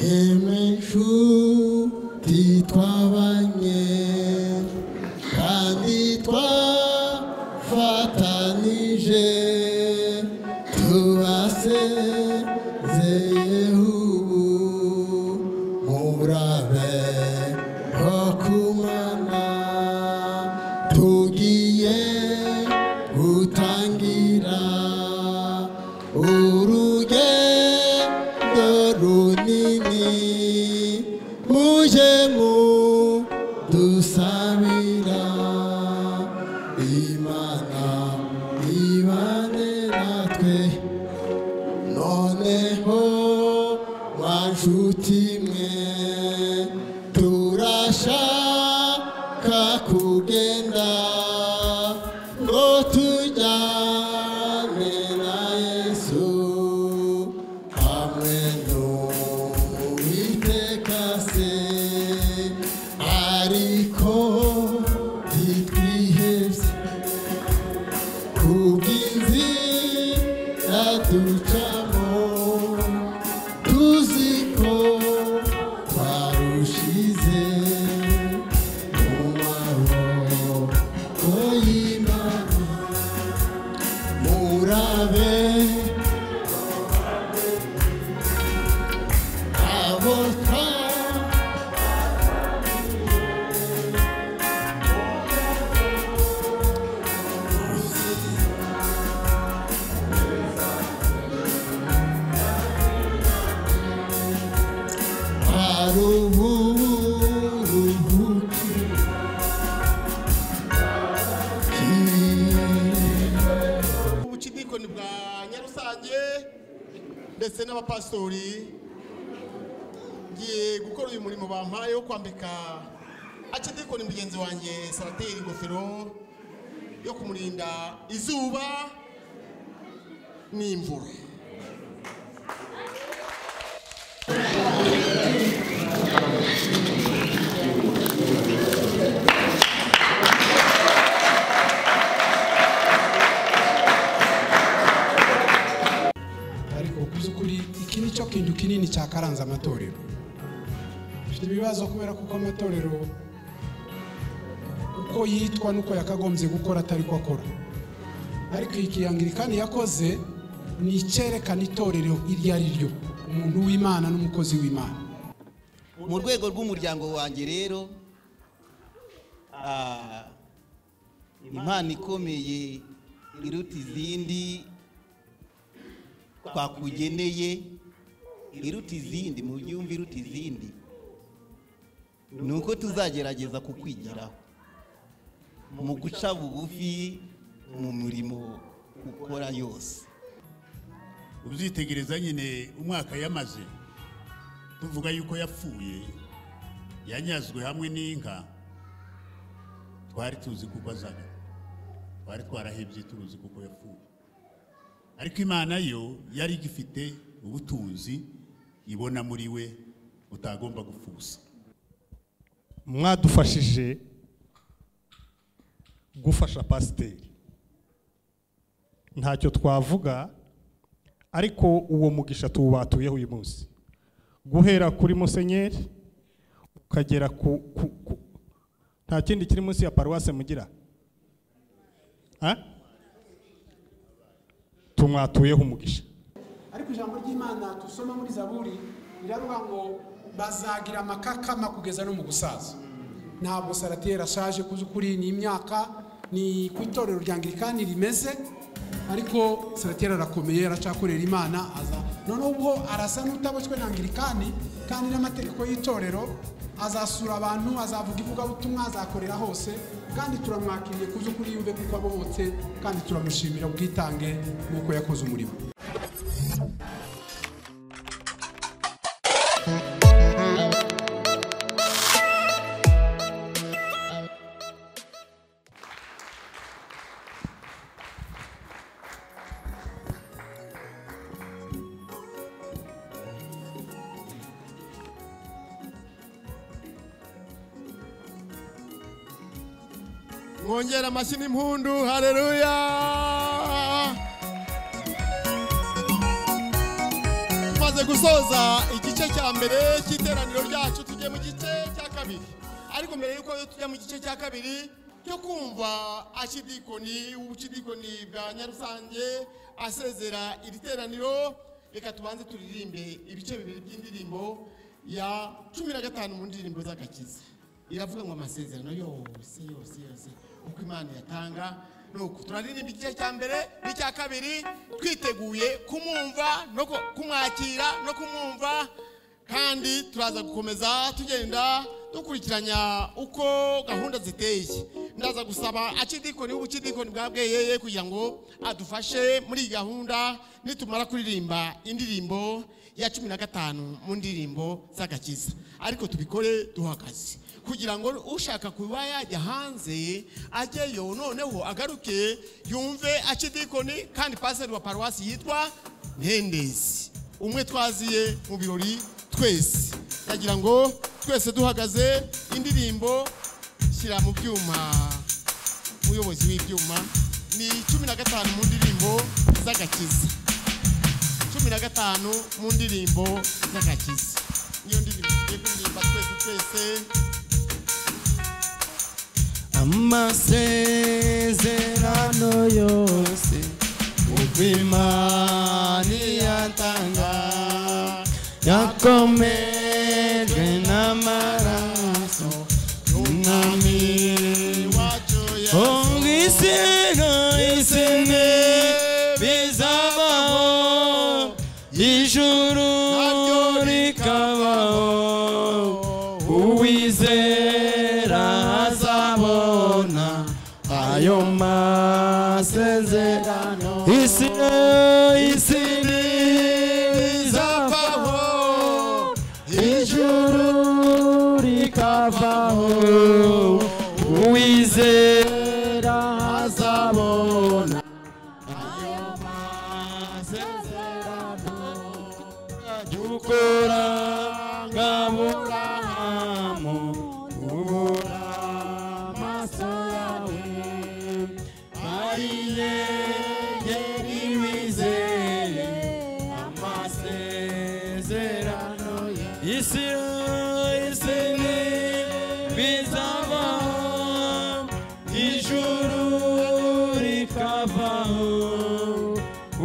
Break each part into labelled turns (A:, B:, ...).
A: Emwe nshuti twabanye kandi twafatanije tubasezeyeho ubu murabe ho kumana tugiye gutangira urugendo runini muje mudusabira Imana ibane natwe noneho mwa nshuti mwe turashaka kugenda ngo tujyane na Yesu hamwe n'Uwiteka se ariko ntitwihebye kubw'inzira ducamo tuzi ko twarushize mu maboko y'Imana murabe abo
B: Ubucidikoni bwa Nyarusange ndetse n'abapasitori ngiye gukora uyu murimo bampaye wo kwambika acidikoni mugenzi wanjye Sarateri ingofero yo kumurinda izuba n'imvura.
C: Ariko kuzukuri iki nicyo kintu kinini cyakaranze amatorero. Dufite ibibazo kubera kuko amatorero uko yitwa nuko yakagombye gukora atari ko akora. Ariko iki Anglikani yakoze ni icyerekana itorero iryo ari ryo, umuntu w'Imana n'umukozi w'Imana.
D: Mu rwego rw'umuryango wanjye rero impano ikomeye iruta izindi twakugeneye, iruta izindi mu byumva, iruta izindi ni uko tuzagerageza kukwigiraho mu guca bugufi mu murimo ukora yose.
E: Ubyitegereza nyine umwaka yamaze tuvuga yuko yapfuye yanyazwe hamwe n'inka, twari tuzi kuko azaga, twari twarahebye tuzi kuko yapfuye, ariko Imana yo yari igifite ubutunzi ibona muri we utagomba gupfusa.
F: Mwadufashije gufasha pasiteri, ntacyo twavuga, ariko uwo mugisha tuwubatuyeho uyu munsi, guhera kuri musenyeri ukagera ku nta kindi kiri munsi ya paruwase mugira tumwatuyeho umugisha.
C: Ariko ijambo ry'Imana tusoma muri Zaburi riravuga ngo bazagira amakakama kugeza no mu gusaza. Ntabwo Sarateri ashaje kuzukuri ni imyaka ni ku itorero rya Anglikani rimeze, ariko Sarateri arakomeye aracakorera Imana aza none ubwo arasa n'utaboshywe na Anglikani kandi n'amategeko y'itorero, azasura abantu, azavuga ivugabutumwa, azakorera hose, kandi turamwakiriye kuzukuri yumve kuko abohotse, kandi turamushimira ubwitange nuko yakoze umurimo.
B: Mwongera amashyi n'impundu, haleluya. Tumaze gusoza igice cya mbere cy'iteraniro ryacu, tujye mu gice cya kabiri. Ariko mbere yuko tujya mu gice cya kabiri cyo kumva archidikoni w'ubucidikoni bwa Nyarusange asezera iri teraniro, reka tubanze turirimbe ibice bibiri by'indirimbo ya 15 mu ndirimbo z'agakiza. Iravuga ngo amasezerano yose yose yose uko Imana yatanga. Nuko turaririmba igice cya mbere n'icya kabiri twiteguye kumwumva no kumwakira no kumwumva, kandi turaza gukomeza tugenda dukurikiranya uko gahunda ziteye. Ndaza gusaba archidikoni w'ubucidikoni bwa Bweyeye kugira ngo adufashe muri iyi gahunda nitumara kuririmba indirimbo ya 15 mu ndirimbo z'agakiza. Ariko tubikore duhagaze kugira ngo ushaka kuba yajya hanze ajyeyo, noneho agaruke yumve archidikoni kandi pastor wa paruwasi yitwa Ntendezi, umwe twaziye mu birori twese. Ndagira ngo twese duhagaze, indirimbo shyira mu byuma, umuyobozi w'ibyuma ni 15 mu ndirimbo z'agakiza. 15 mu ndirimbo z'agakiza niyo ndirimbo tugiye kuririmba twese twese.
A: Amasezerano yose uko Imana yatanga yakomejwe n'amaraso y'umwami
B: wacu Yesu.
A: Isi isi bizabaho, ijuru rikabaho, uwizera azabona ayo masezerano. Isi isi bizavaho, ijuru rikavaho, uwizera azabona ayo masezerano. Dukora nk'Aburahamu, ubura amaso yawe, Ariyegeri wizeye amasezerano ye. Isi isi bizavaho, ijuru rikavaho,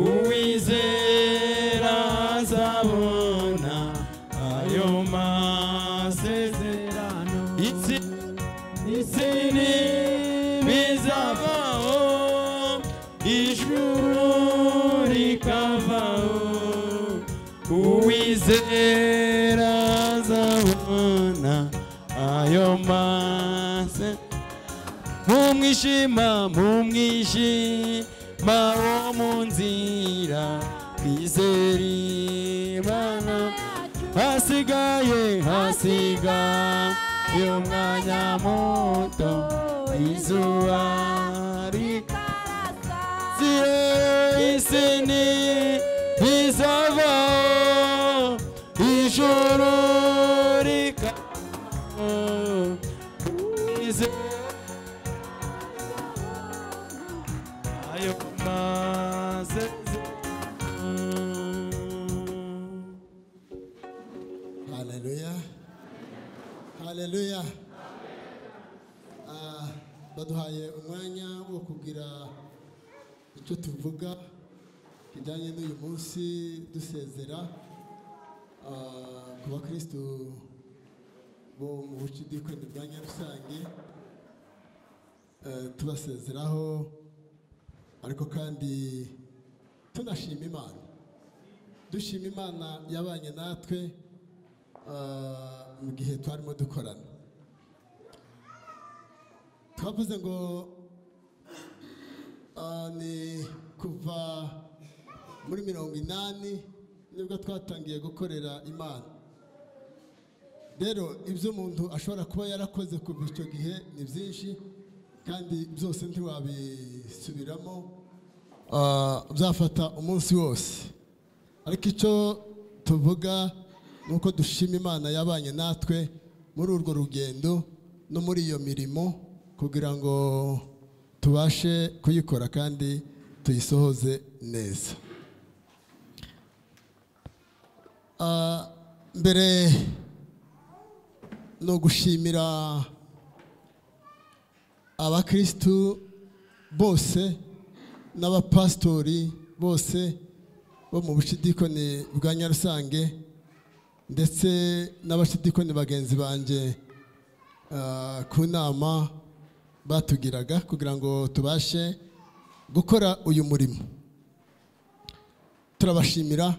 A: uwizera azabona ayo masezerano. Isi isi bizavaho, ijuru rikavaho, uwizera azabona ayo masezerano. Mu mwijima wo mu nzira, twizere Imana, hasigaye hasigaye umwanya muto, izuba rikarasa. Isi ntizavaho, ijuru rikavaho, ayo masezerano.
G: Haleluya. Haleluya. Baduhaye umwanya wo kugira icyo tuvuga kijyanye n'uyu munsi dusezera ku bakristo bo mu bucidikoni bwa Nyarusange, tubasezeraho ariko kandi tunashima Imana. Dushima Imana yabanye natwe mu gihe twarimo dukorana. Twavuze ngo ni kuva muri 80 nibwo twatangiye gukorera Imana. Rero ibyo umuntu ashobora kuba yarakoze kuva icyo gihe ni byinshi, kandi byose ntiwabisubiramo, byafata umunsi wose. Ariko icyo tuvuga ni uko dushima Imana yabanye natwe muri urwo rugendo no muri iyo mirimo kugira ngo tubashe kuyikora kandi tuyisohoze neza. Mbere no gushimira abakristu bose n'abapastori bose bo mu bushidikoni bwa Nyarusange ndetse n'abashidikoni bagenzi banje ku nama batugiraga kugira ngo tubashe gukora uyu murimo. Turabashimira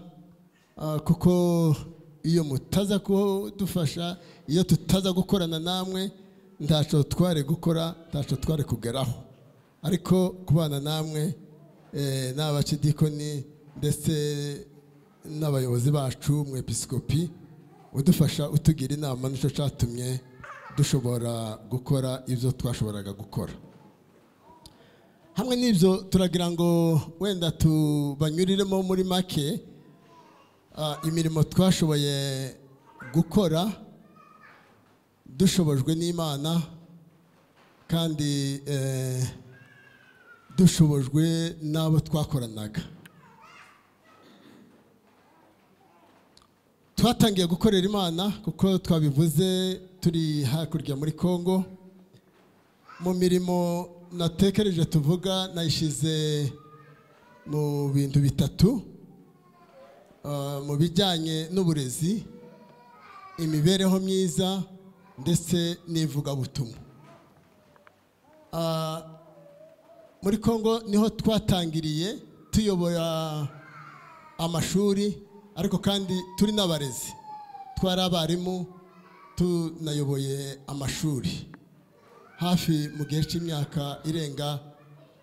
G: kuko iyo mutaza kudufasha, iyo tutaza gukorana namwe, ntaco tware gukora, ntaco tware kugeraho. Ariko kubana namwe n'abashidikoni ndetse n'abayobozi bacu mu episkopi udufasha utugira inama, nico catumye dushobora gukora ibyo twashoboraga gukora. Hamwe n'ibyo turagira ngo wenda tubanyuriremo muri make imirimo twashoboye gukora dushobojwe n'Imana kandi dushobojwe n'abo twakoranaga. Twatangiye gukorera Imana kuko twabivuze turi hakurya muri Kongo. Mu mirimo natekereje tuvuga nayishize mu bintu bitatu, mu bijyanye n'uburezi, imibereho myiza ndetse n'ivugabutumwa. Muri Kongo niho twatangiriye tuyobora amashuri, ariko kandi turi n'abarezi, twari abarimu tunayoboye amashuri hafi mu gihe cy'imyaka irenga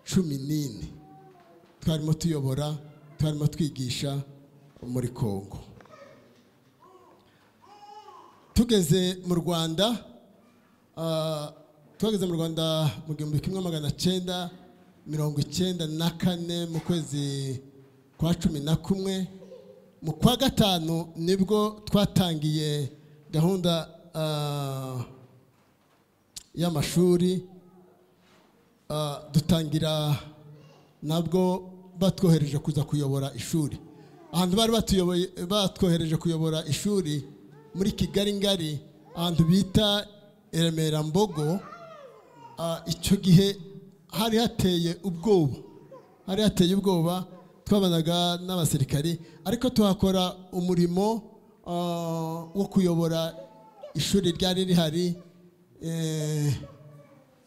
G: 14 twarimo tuyobora, twarimo twigisha muri Kongo. Tugeze mu Rwanda, twageze mu Rwanda mu 1994 mu kwezi kwa 11, mu kwa 5 nibwo twatangiye gahunda y'amashuri. Dutangira nabwo batwohereje kuza kuyobora ishuri. Ahantu bari batuyoboye batwohereje kuyobora ishuri muri Kigali ngari, ahantu bita Remera Mbogo. Icyo gihe hari hateye ubwoba, hari hateye ubwoba, twabanaga n'abasirikari, ariko tuhakora umurimo wo kuyobora ishuri ryari rihari.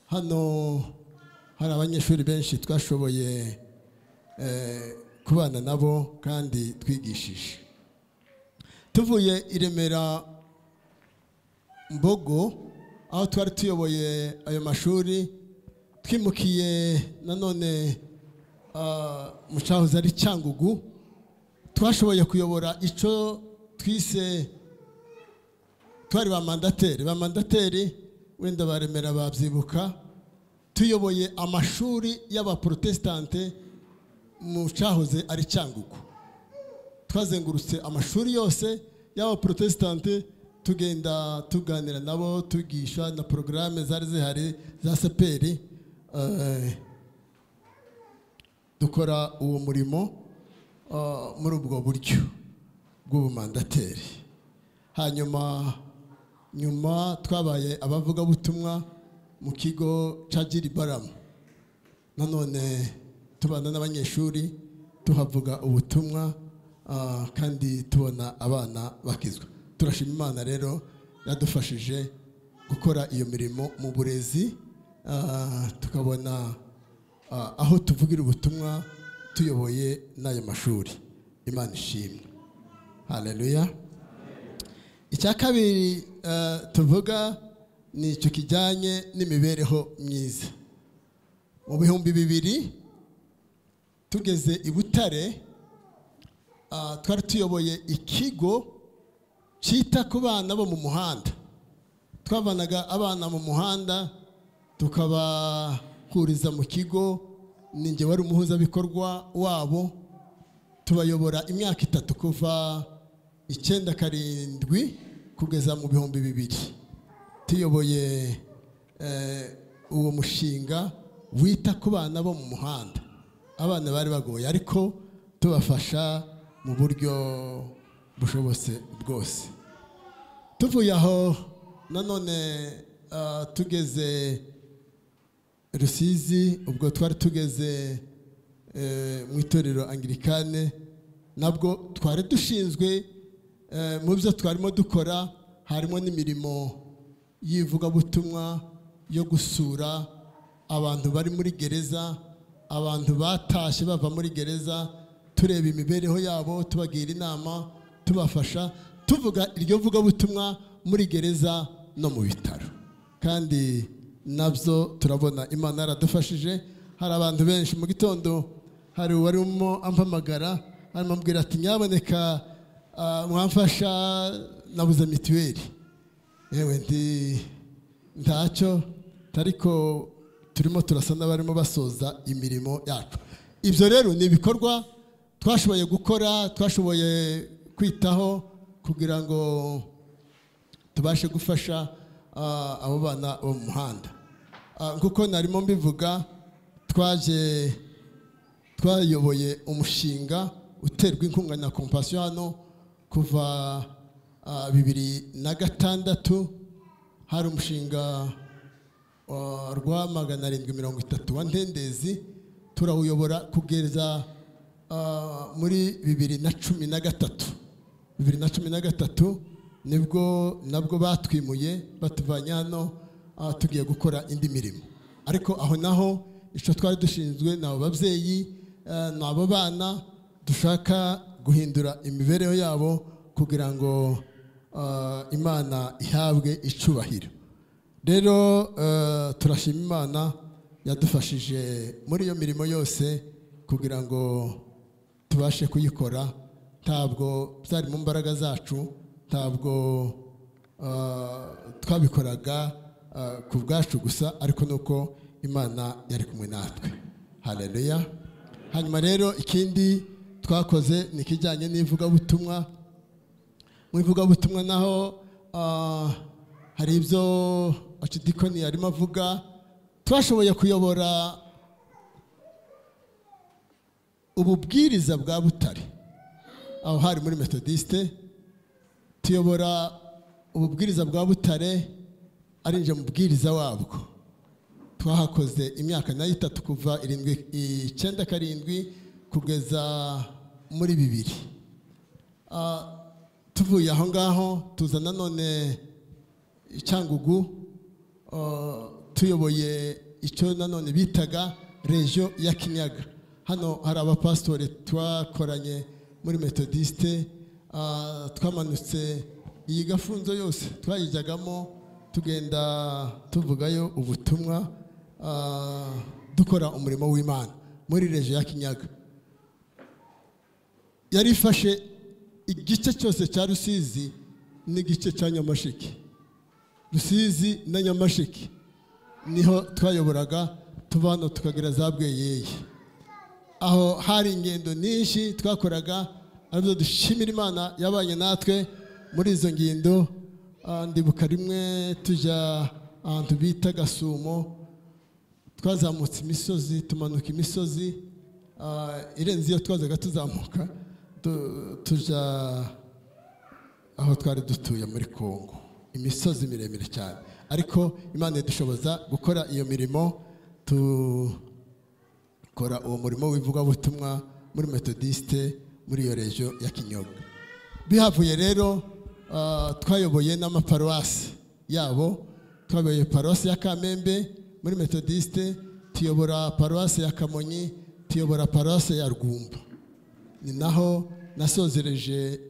G: Hano hari abanyeshuri benshi twashoboye kubana nabo kandi twigishije. Tuvuye i Remera Mbogo aho twari tuyoboye ayo mashuri, twimukiye nanone mu cyahoze ari Cyangugu. Twashoboye kuyobora ico twise, twari ba mandateri, wenda baremera babyibuka, tuyoboye amashuri y'abaprotestante mu cyahoze ari Cyangugu. Twazengurutse amashuri yose y'abaprotestante, tugenda tuganira nabo, tugisha na programme zari zihari za seperi. Dukora uwo murimo muri ubwo buryo bw'ubumandateri. Hanyuma nyuma twabaye abavugabutumwa mu kigo ca Jiribaramu, nanone tubana n'abanyeshuri tuhavuga ubutumwa kandi tubona abana bakizwa. Turashima Imana rero yadufashije gukora iyo mirimo mu burezi, tukabona aho tuvugira ubutumwa tuyoboye n'ayo mashuri. Imana ishimwe, haleluya. Icya kabiri tuvuga ni icyo kijyanye n'imibereho myiza. Mu 2000 tugeze i Butare, twari tuyoboye ikigo cyita ku bana bo mu muhanda. Twavanaga abana mu muhanda tukabahuriza mu kigo, ninjye wari umuhuzabikorwa wabo. Tubayobora imyaka 3 kuva 97 kugeza mu 2000. Tuyoboye uwo mushinga wita ku bana bo mu muhanda. Abana bari bagoye ariko tubafasha mu buryo bushobotse bwose. Tuvuye aho nanone tugeze Rusizi, ubwo twari tugeze mu itorero Anglikane, nabwo twari dushinzwe mu byo twarimo dukora harimo n'imirimo y'ivugabutumwa yo gusura abantu bari muri gereza, abantu batashye bava muri gereza, tureba imibereho yabo, tubagira inama, tubafasha, tuvuga iryo vugabutumwa muri gereza no mu bitaro. Kandi nabyo turabona Imana yaradufashije. Hari abantu benshi mu gitondo hari uwarimo ampamagara arimo ambwira ati nyaboneka mwamfasha nabuze mituweli. Yewe ndi ntacyo, ariko turimo turasa n'abarimo basoza imirimo yacu. Ibyo rero ni ibikorwa twashoboye gukora, twashoboye kwitaho kugira ngo tubashe gufasha abo bana bo mu muhanda. Kuko narimo mbivuga, twaje twayoboye umushinga uterwa inkunga na Compassion hano kuva 2006. Hari umushinga rwa 730 wa Ntendezi, turawuyobora kugeza muri 2013. 2013 nibwo nabwo batwimuye batuvanye hano tugiye gukora indi mirimo. Ariko aho naho icyo twari dushinzwe nabo babyeyi nabo bana dushaka guhindura imibereho yabo kugira ngo Imana ihabwe icubahiro. Rero turashima Imana yadufashije muri iyo mirimo yose kugira ngo tubashe kuyikora. Ntabwo byari mu mbaraga zacu, ntabwo twabikoraga ku bwacu gusa, ariko nuko Imana yari kumwe natwe. Haleluya. Hanyuma rero ikindi twakoze ni kijyanye n'ivugabutumwa. Mu ivugabutumwa naho hari ibyo Archidikoni yarimo avuga. Twashoboye kuyobora ububwiriza bwa Butare, aho hari muri Methodiste, tuyobora ububwiriza bwa Butare arinje mubwiriza wabwo. Twahakoze imyaka nayo 3 kuva 97 kugeza muri 2000. Tuvuye aho ngaho tuza nanone Cyangugu, tuyoboye icyo nanone bitaga Regio ya Kinyaga. Hano hari abapasitore twakoranye muri Methodiste, twamanutse iyi gafunzo yose twayijyagamo tugenda tuvugayo ubutumwa, dukora umurimo w'Imana muri Regio ya Kinyaga. Yari ifashe igice cyose cya Rusizi n'igice cya Nyamasheke. Rusizi na Nyamasheke niho twayoboraga, tuva hano tukagera za Bweyeye. Aho hari ingendo nyinshi twakoraga, aribyo dushimira Imana yabanye natwe muri izo ngendo. Ndibuka rimwe tujya ahantu bita Gasumo, twazamutse imisozi tumanuka imisozi irenze iyo twazaga tuzamuka tujya aho twari dutuye muri Kongo, imisozi miremire cyane. Ariko Imana idushoboza gukora iyo mirimo, tukora uwo murimo w'ivugabutumwa muri Methodiste muri iyo regio ya Kinyoga. Bihavuye rero twayoboye n'amaparuwasi yabo. Twayoboye paruwasi ya Kamembe muri Methodiste, tuyobora paruwasi ya Kamonyi, tuyobora paruwasi ya Rwumba. Ni naho nasozereje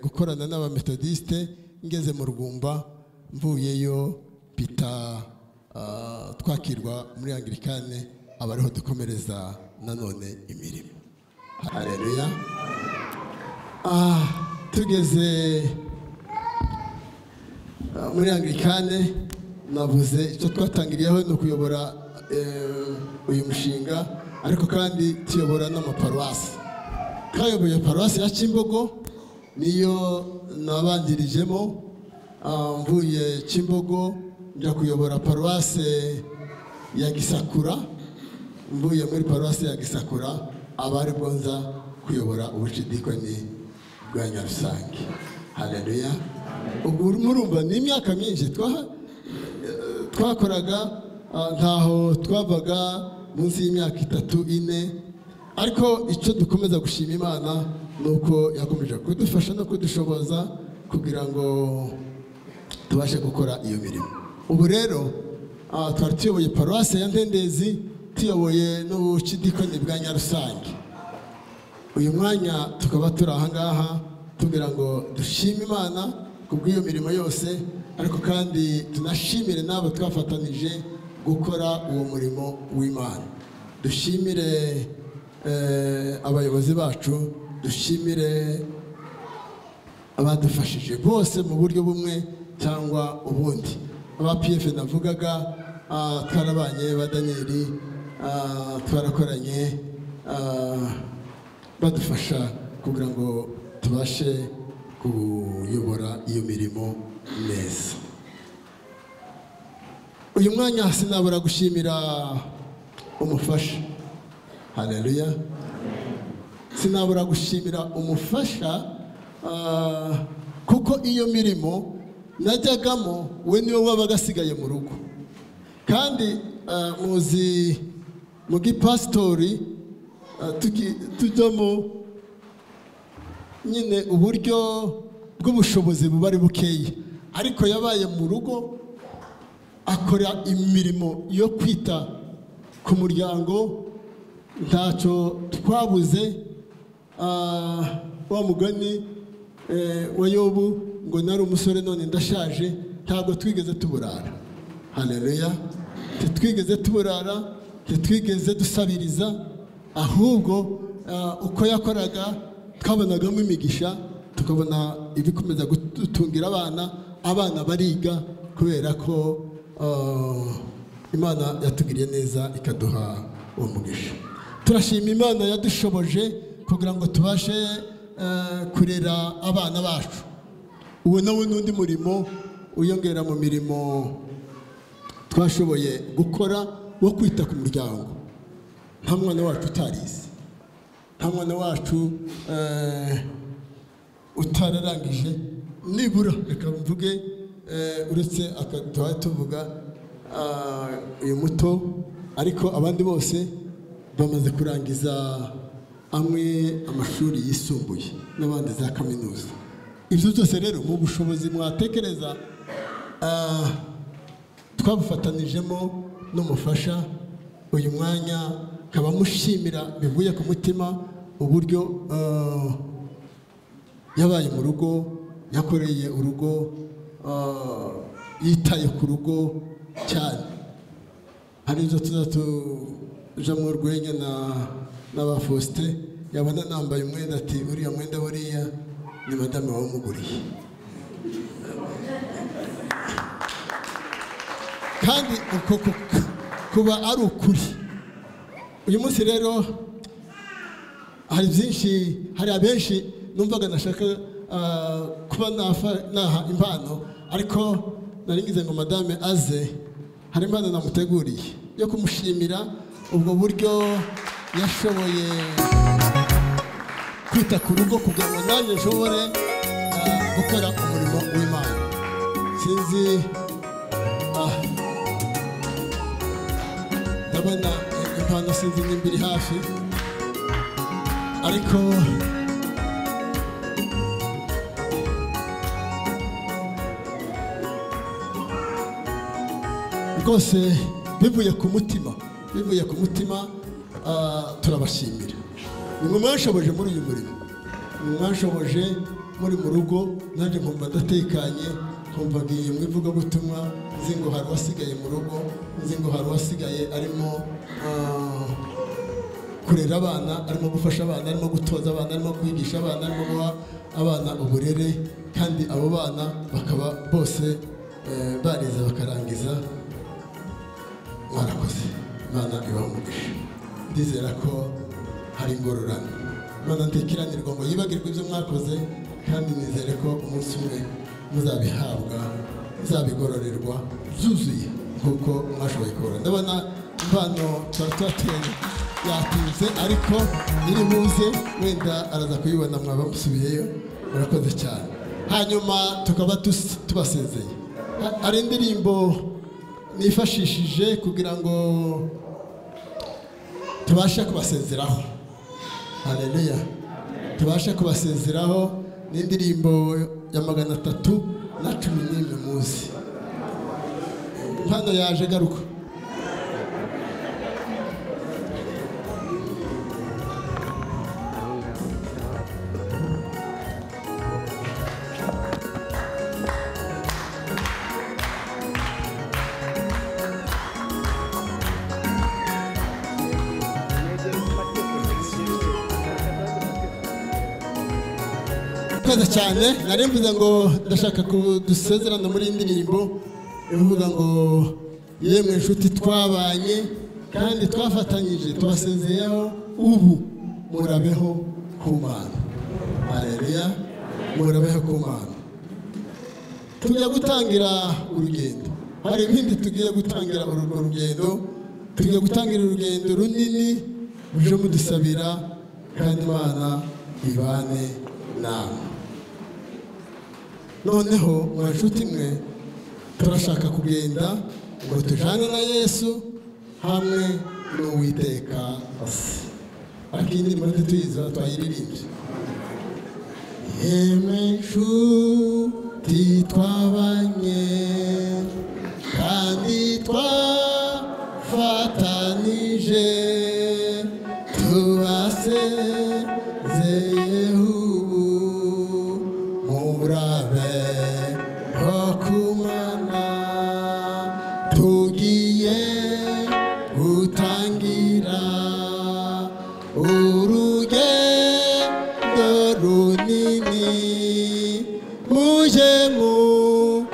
G: gukorana n'abamethodiste ngeze mu Rwumba, mvuyeyo pita twakirwa muri Anglikane, abariho dukomereza nanone imirimo. Haleluya. Tugeze muri Anglikane navuze icyo twatangiriyeho ni ukuyobora uyu mushinga, ariko kandi tuyobora n'amaparuwasi. Twayoboye paruwasi ya Kimbogo niyo nabanjirijemo, mvuye Kimbogo njya kuyobora paruwasi ya Gisakura, mvuye muri paruwasi ya Gisakura abari bonza kuyobora ubucidikoni bwa Nyarusange. Haleluya. Ubwo murumva ni imyaka myinshi twakoraga, ntaho twavaga munsi y'imyaka 3 4, ariko icyo dukomeza gushima Imana nuko yakomeje kudufasha no kudushoboza kugira ngo tubashe gukora iyo mirimo. Ubu rero twari tuyoboye paruwasi ya Ntendezi, tuyoboye n'ubucidikoni bwa Nyarusange. Uyu mwanya tukaba turi aha ngaha tugira ngo dushime Imana kubw'iyo mirimo yose, ariko kandi tunashimire n'abo twafatanije gukora uwo murimo w'Imana. Dushimire abayobozi bacu, dushimire abadufashije bose mu buryo bumwe cyangwa ubundi. Aba PF navugaga twarabanye, ba Daniel twarakoranye, badufasha kugira ngo tubashe kuyobora iyo mirimo neza. Uyu mwanya sinabura gushimira umufasha. Haleluya. Sinabura gushimira umufasha kuko iyo mirimo najyagamo we niwe wabaga asigaye mu rugo. Kandi muzi mu gipasitori tujyamo nyine uburyo bw'ubushobozi buba ari bukeya, ariko yabaye mu rugo akora imirimo yo kwita ku muryango, ntacyo twabuze. Wa mugani wa Yobu ngo nari umusore none ndashaje, ntabwo twigeze tuburara. Haleluya. Ntitwigeze tuburara, ntitwigeze dusabiriza, ahubwo uko yakoraga twabonagamo imigisha, tukabona ibikomeza gutungira abana, abana bariga kubera ko Imana yatugiriye neza ikaduha uwo mugisha. Turashima Imana yadushoboje kugira ngo tubashe kurera abana bacu. Uwo nawe n'undi murimo uyongera mu mirimo twashoboye gukora wo kwita ku muryango. Nta mwana wacu utarize, nta mwana wacu utararangije nibura, reka mvuge uretse akaduha tuvuga uyu muto, ariko abandi bose bamaze kurangiza amwe amashuri yisumbuye n'abandi za kaminuza. Ibyo byose rero mu bushobozi mwatekereza twabufatanijemo n'umufasha. Uyu mwanya kaba mushimira bivuye ku mutima uburyo yabaye mu rugo, yakoreye urugo, yitaye ku rugo cyane. Hari ibyo tuza mu rwenya n'aba Faustin, yabona nambaye umwenda ati uriya mwenda buriya ni madame wamuguriye. Kandi uko kuba ari ukuri. Uyu munsi rero hari byinshi, hari abenshi numvaga nashaka kuba naha impano, ariko naringize ngo madame aze, hari impano namuteguriye yo kumushimira ubwo buryo yashoboye kwita ku rugo kugira ngo nanjye nshobore gukora umurimo w'Imana. Sinzi, ndabona impano sinzi nimba iri hafi, ariko rwose bivuye ku mutima, bivuye ku mutima turabashimira. Nimwe mwashoboje muri uyu murimo, nimwe mwashoboje muri mu rugo, nanjye nkumva ndatekanye, nkumva ngiye mu ivugabutumwa, nzi ngo hari uwasigaye mu rugo, nzi ngo hari uwasigaye arimo kurera abana, arimo gufasha abana, arimo gutoza abana, arimo kwigisha abana, arimo guha abana uburere, kandi abo bana bakaba bose barize bakarangiza. Mwarakoze, Imana ibahe umugisha. Ndizera ko hari ingororano. Imana ntikiranirwa ngo yibagirwe ibyo mwakoze, kandi nizere ko umunsi umwe muzabihabwa, muzabigororerwa byuzuye nk'uko mwashoboye kubona. Ndabona impano twari twateye yatinze, ariko iri buze wenda araza kuyibona mwaba musubiyeyo. Murakoze cyane. Hanyuma tukaba tubasezeye. Hari indirimbo nifashishije kugira ngo tubashe kubasezeraho. Haleluya. Tubashe kubasezeraho n'indirimbo ya 311 muzi. Impano yaje garuka. Cyane nari mvuze ngo ndashaka kudusezerana muri indirimbo ivuga ngo yemwe inshuti twabanye kandi twafatanyije tubasezeyeho ubu murabeho ku Mana. Haleluya, murabeho ku Mana. Tujya gutangira urugendo, hari ibindi tugiye gutangira urwo rugendo, tugiye gutangira urugendo runini muje mudusabira kandi Imana ibane namwe. Noneho mwa nshuti mwe turashaka kugenda ngo tujane na Yesu hamwe n'Uwiteka se. Ariko iyi ndirimbo ntituyizi twayiririmbye. Yemwe nshuti twabanye kandi twafatanije tubasezeyeho ubu murabeho ku Mana. Tugiye gutangira urugendo runini muje mudusabira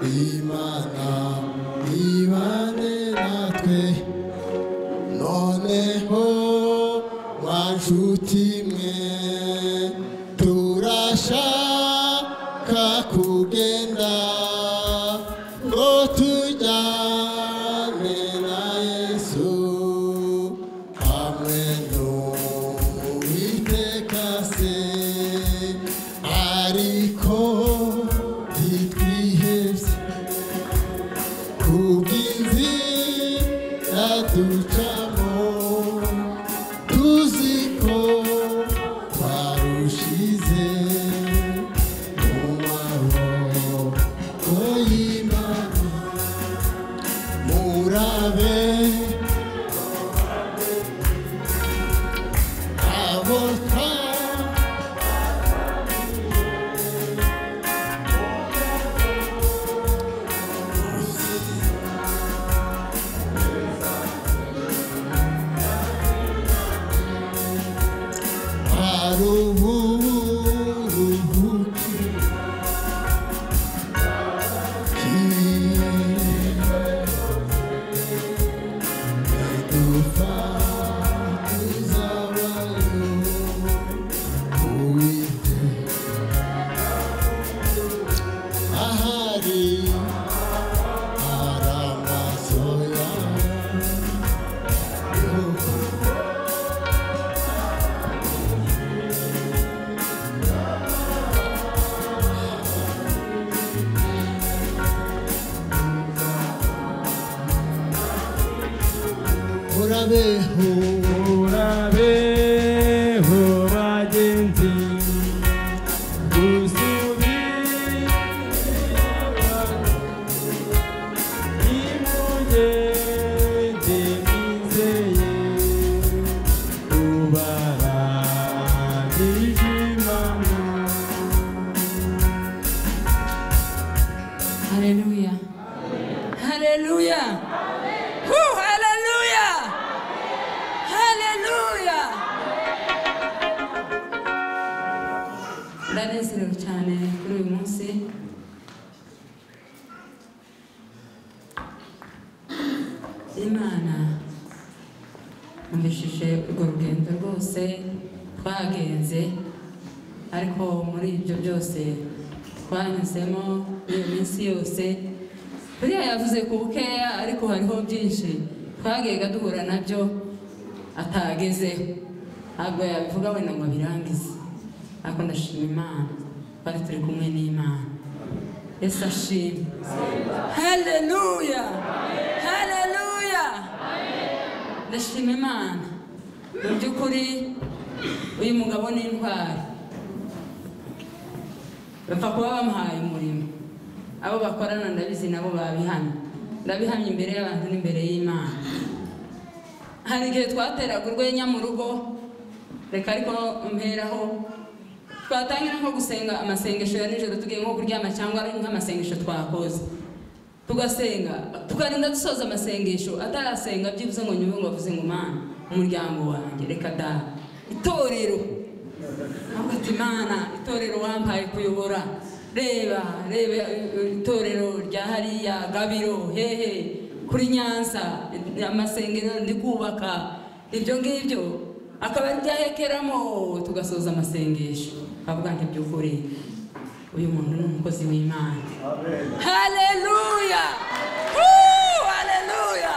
G: Imana ibane natwe. Noneho mwa nshuti mwe turashaka kugenda ngo tujyane na Yesu hamwe n'Uwiteka se. Ariko ntitwihebye kubw'inzira ducamo tuzi ko twarushize mu maboko y'Imana. Murabe abo Murabeho,
A: murabeho bagenzi, gusubira nimugende mwizeye ubaragije Imana.
H: Haleluya, haleluya, haleluya, haleluya. Ndanezerewe cyane kuri uyu munsi. Imana numvishije urwo rugendo rwose twagenze, ariko muri ibyo byose twanyuzemo iyo minsi yose, buriya yavuze ku bukeya ariko hariho byinshi twagega duhura nabyo atagezeho. Ntabwo yabivuga wenda ngo abirangize, ariko ndashima Imana twari turi kumwe n'Imana. Yesu ashimwe. Haleluya, haleluya. Ndashima Imana mu by'ukuri. Uyu mugabo ni intwari, bapfa kuba bamuhaye umurimo. Abo bakorana ndabizi nabo babihamya, ndabihamya imbere y'abantu n'imbere y'Imana. Hari igihe twateraga urwenya mu rugo, reka ariko mperaho, twatangira nko gusenga amasengesho ya nijoro tugiye nko kuryama cyangwa ari nk'amasengesho twakoze, tugasenga tukarinda dusoza amasengesho atarasenga byibuze ngo nyumve ngo avuze ngo Mana umuryango wanjye reka da itorero, avuga ati Mana itorero wampaye kuyobora, reba reba itorero rya hariya Gabiro hehe kuri Nyanza amasengero ndi kubaka ibyo ngibyo, akaba ari byahekeramo tugasoza amasengesho avuga nti by'ukuri uyu muntu ni umukozi w'Imana. Haleluya, haleluya.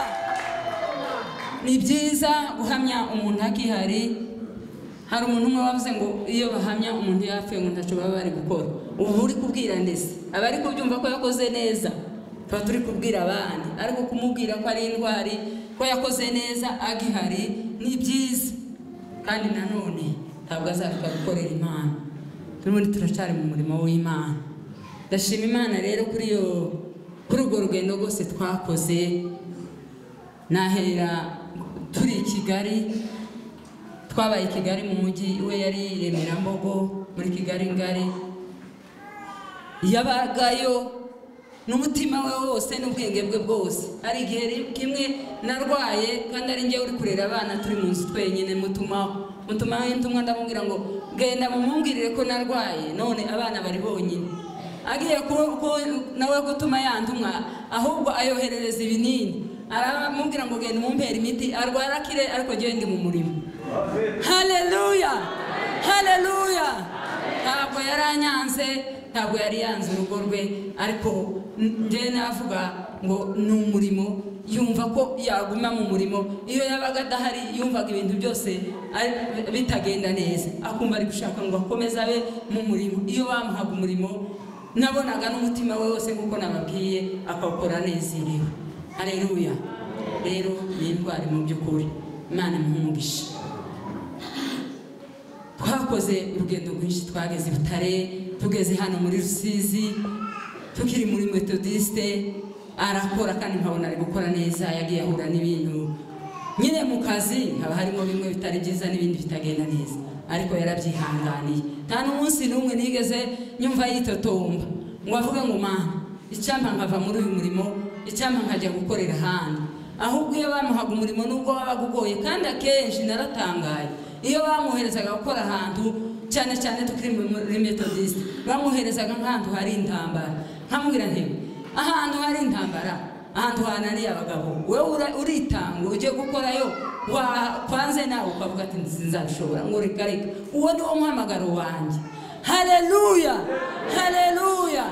H: Ni byiza guhamya umuntu akihari. Hari umuntu umwe wavuze ngo iyo bahamya umuntu yapfuye ngo ntacyo baba bari gukora. Ubu uri kubwira ndetse abari kubyumva ko yakoze neza, tuba turi kubwira abandi, ariko kumubwira ko ari intwari, ko yakoze neza agihari ni byiza. Kandi nanone ntabwo azaruka gukorera Imana, turimo turacyari mu murimo w'Imana. Ndashima Imana rero kuri urwo rugendo rwose twakoze. Nahera turi i Kigali, twabaye i Kigali mu mujyi, we yari Remerambogo muri Kigali ngari, yabagayo n'umutima we wose n'ubwenge bwe bwose. Hari igihe kimwe narwaye kandi ari njye uri kurera abana turi mu nzu twenyine, mutumaho intumwa ndamubwira ngo genda mumumbwirire ko narwaye none abana bari bonyine. Agiye nawe gutuma ya ntumwa ahubwo ayoherereza ibinini, aramubwira ngo genda umumpere imiti arwara akire, ariko njyewe ndi mu murimo. Haleluya, haleluya. Ntabwo yaranyanze, ntabwo yari yanze urugo rwe, ariko njye navuga ngo ni umurimo, yumva ko yaguma mu murimo. Iyo yabaga adahari yumvaga ibintu byose bitagenda neza, akumva ari gushaka ngo akomeze abe mu murimo. Iyo bamuhaga umurimo nabonaga n'umutima we wose nk'uko nababwiye akawukora anezerewe. Haleluya. Rero ni intwari mu by'ukuri, Imana imuhe umugisha. Twakoze urugendo rwinshi, twageze i Butare, tugeze hano muri Rusizi, tukiri muri Methodiste arakora kandi nkabona ari gukora neza. Yagiye ahura n'ibintu nyine mu kazi, haba harimo bimwe bitari byiza n'ibindi bitagenda neza, ariko yarabyihanganiye. Nta n'umunsi n'umwe nigeze nyumva yitotomba ngo avuge ngo Mana icyampa nkava muri uyu murimo, icyampa nkajya gukorera ahandi. Ahubwo iyo bamuhaga umurimo nubwo wabaga ugoye, kandi akenshi naratangaye iyo bamuherezaga gukora ahantu, cyane cyane tukiri muri Methodiste, bamuherezaga nk'ahantu hari intambara. Nkamubwira nti ahantu hari intambara, ahantu hananiye abagabo, wowe uritanga ujye gukorayo, wakwanze nawe ukavuga ati nzabishobora, ngo reka reka, uwo ni wo muhamagaro wanjye. Haleluya, haleluya.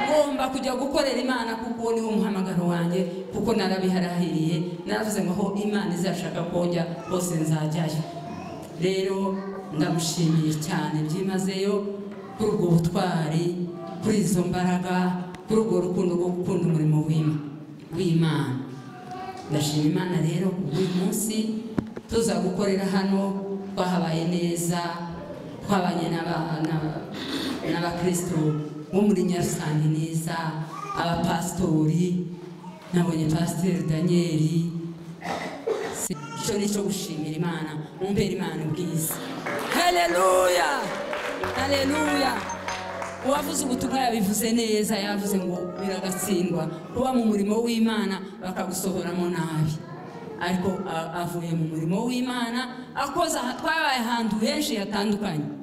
H: Ngomba kujya gukorera Imana kuko uwo ni wo muhamagaro wanjye, kuko narabiharahiriye, naravuze ngo aho Imana izashaka ko njya hose nzajyayo. Rero ndamushimiye cyane byimazeyo kuri ubwo butwari, kuri izo mbaraga, kuri urwo rukundo rwo gukunda umurimo w'Imana. Ndashima Imana rero uyu munsi tuza gukorera hano, twahabaye neza, twabanye n'abakristo bo muri Nyarusange neza, abapasitori, nabonye Pasiteri Daniel. Icyo ni cyo gushimira Imana, mumbere Imana ubwiza. Haleluya, haleluya. Uwavuze ubutumwa yabivuze neza, yavuze ngo biragatsindwa kuba mu murimo w'Imana bakagusohoramo nabi, ariko avuye mu murimo w'Imana akoza. Twabaye ahantu henshi hatandukanye,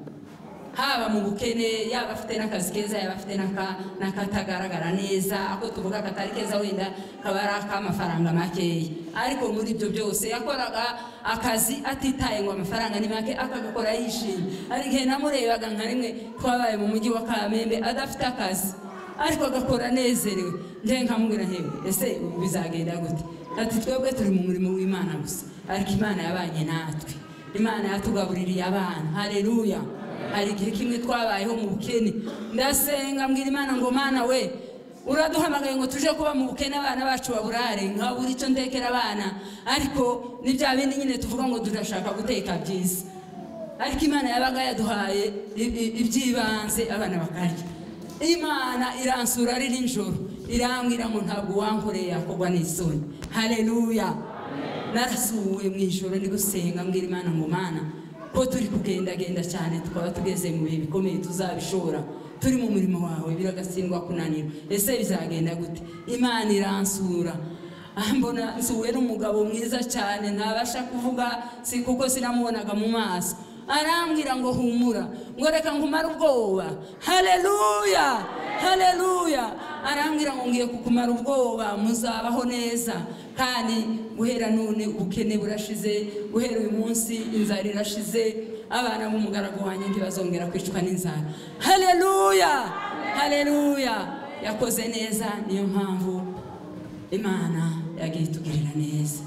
H: haba mu bukene, yaba afite n'akazi keza, yaba afite n'akatagaragara neza, ako tuvuga katari keza wenda kaba ari ak'amafaranga makeya, ariko muri ibyo byose yakoraga akazi atitaye ngo amafaranga ni make, akagakora yishimye. Hari igihe namurebaga nka rimwe twabaye mu mujyi wa Kamembe adafite akazi, ariko agakora anezerewe. Njye nkamubwira nti ese ubu bizagenda gute? Ati twebwe turi mu murimo w'Imana gusa, ariko Imana yabanye natwe. Imana yatugabuririye abana. Haleluya. Hari igihe kimwe twabayeho mu bukene, ndasenga mbwira Imana ngo Mana we, uraduhamagaye ngo tuje kuba mu bukene, abana bacu baburare, nkabura icyo ndekera abana, ariko ni bya bindi nyine tuvuga ngo turashaka guteka byiza, ariko Imana yabaga yaduhaye iby'ibanze abana bakarya. Imana iransura ari nijoro, irambwira ngo ntabwo wankoreye yakogwa n'isoni. Haleluya. Narasuwe mu ijoro ndi gusenga mbwira Imana ngo Mana, ko turi kugendagenda cyane, tukaba tugeze mu bihe bikomeye, tuzabishobora, turi mu murimo wawe, biragatsindwa kunanira, ese bizagenda gute? Imana iransura, mbona nsuwe n'umugabo mwiza cyane ntabasha kuvuga, si kuko sinamubonaga mu maso, arambwira ngo humura, ngo reka nkumare ubwoba. Haleluya, haleluya. Arambwira ngo ngiye kukumara ubwoba, muzabaho neza, kandi guhera none ubukene burashize, guhera uyu munsi inzara irashize, abana b'umugaragu wanjye ntibazongera kwicwa n'inzara. Haleluya, haleluya. Yakoze neza, niyo mpamvu Imana yagiye itugirira neza.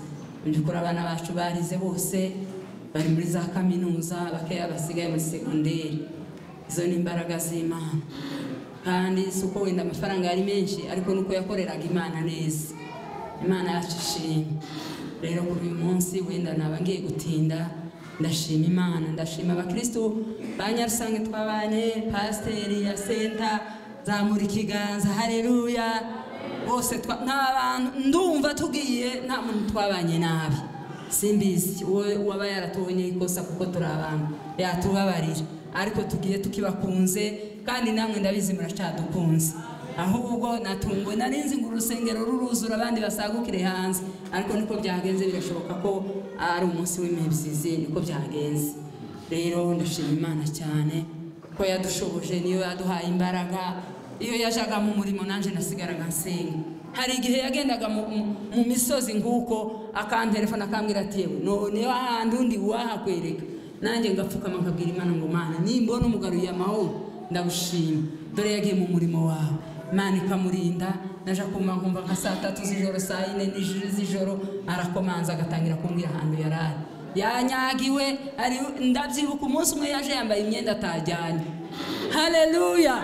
H: Mu by'ukuri abana bacu barize bose, bari muri za kaminuza, bakeya basigaye muri segonderi. Izo ni imbaraga z'Imana. Kandi si uko wenda amafaranga yari menshi, ariko nuko yakoreraga Imana neza. Imana yacu ishimwe. Rero kuri uyu munsi wenda naba ngiye gutinda, ndashima Imana, ndashima abakristo ba Nyarusange twabanye, pasiteri ya senta, zamura ikiganza, haleluya. Bose nta bantu ndumva tugiye, nta muntu twabanye nabi, simbizi uwaba yaratubonye ikosa, kuko turi abantu yatubabarira, ariko tugiye tukibakunze, kandi namwe ndabizi muracyadukunze. Ahubwo natungwe narinzi ngo urusengero ruruzura abandi basagukire hanze, ariko niko byagenze, birashoboka ko ari umunsi w'imibyizi, niko byagenze. Rero ndashima Imana cyane ko yadushoboje, niyo yaduhaye imbaraga. Iyo yajaga mu murimo nanje nasigaraga nsenga. Hari igihe yagendaga mu misozi nguko, akantelefona akambwira ati yewe none ahandi undi wahakwereka, nanjye ngapfukama nkabwira Imana ngo Mana, nimbona umugaruye amahoro ndagushima, dore yagiye mu murimo wawe. Imana ikamurinda. Naje kumva nkumva nka saa 3 z'ijoro, saa 4 z'ijoro, arakomanza agatangira kumbwira ahantu yarari yanyagiwe. Ndabyibuka umunsi umwe yaje yambaye imyenda atajyanye. Haleluya.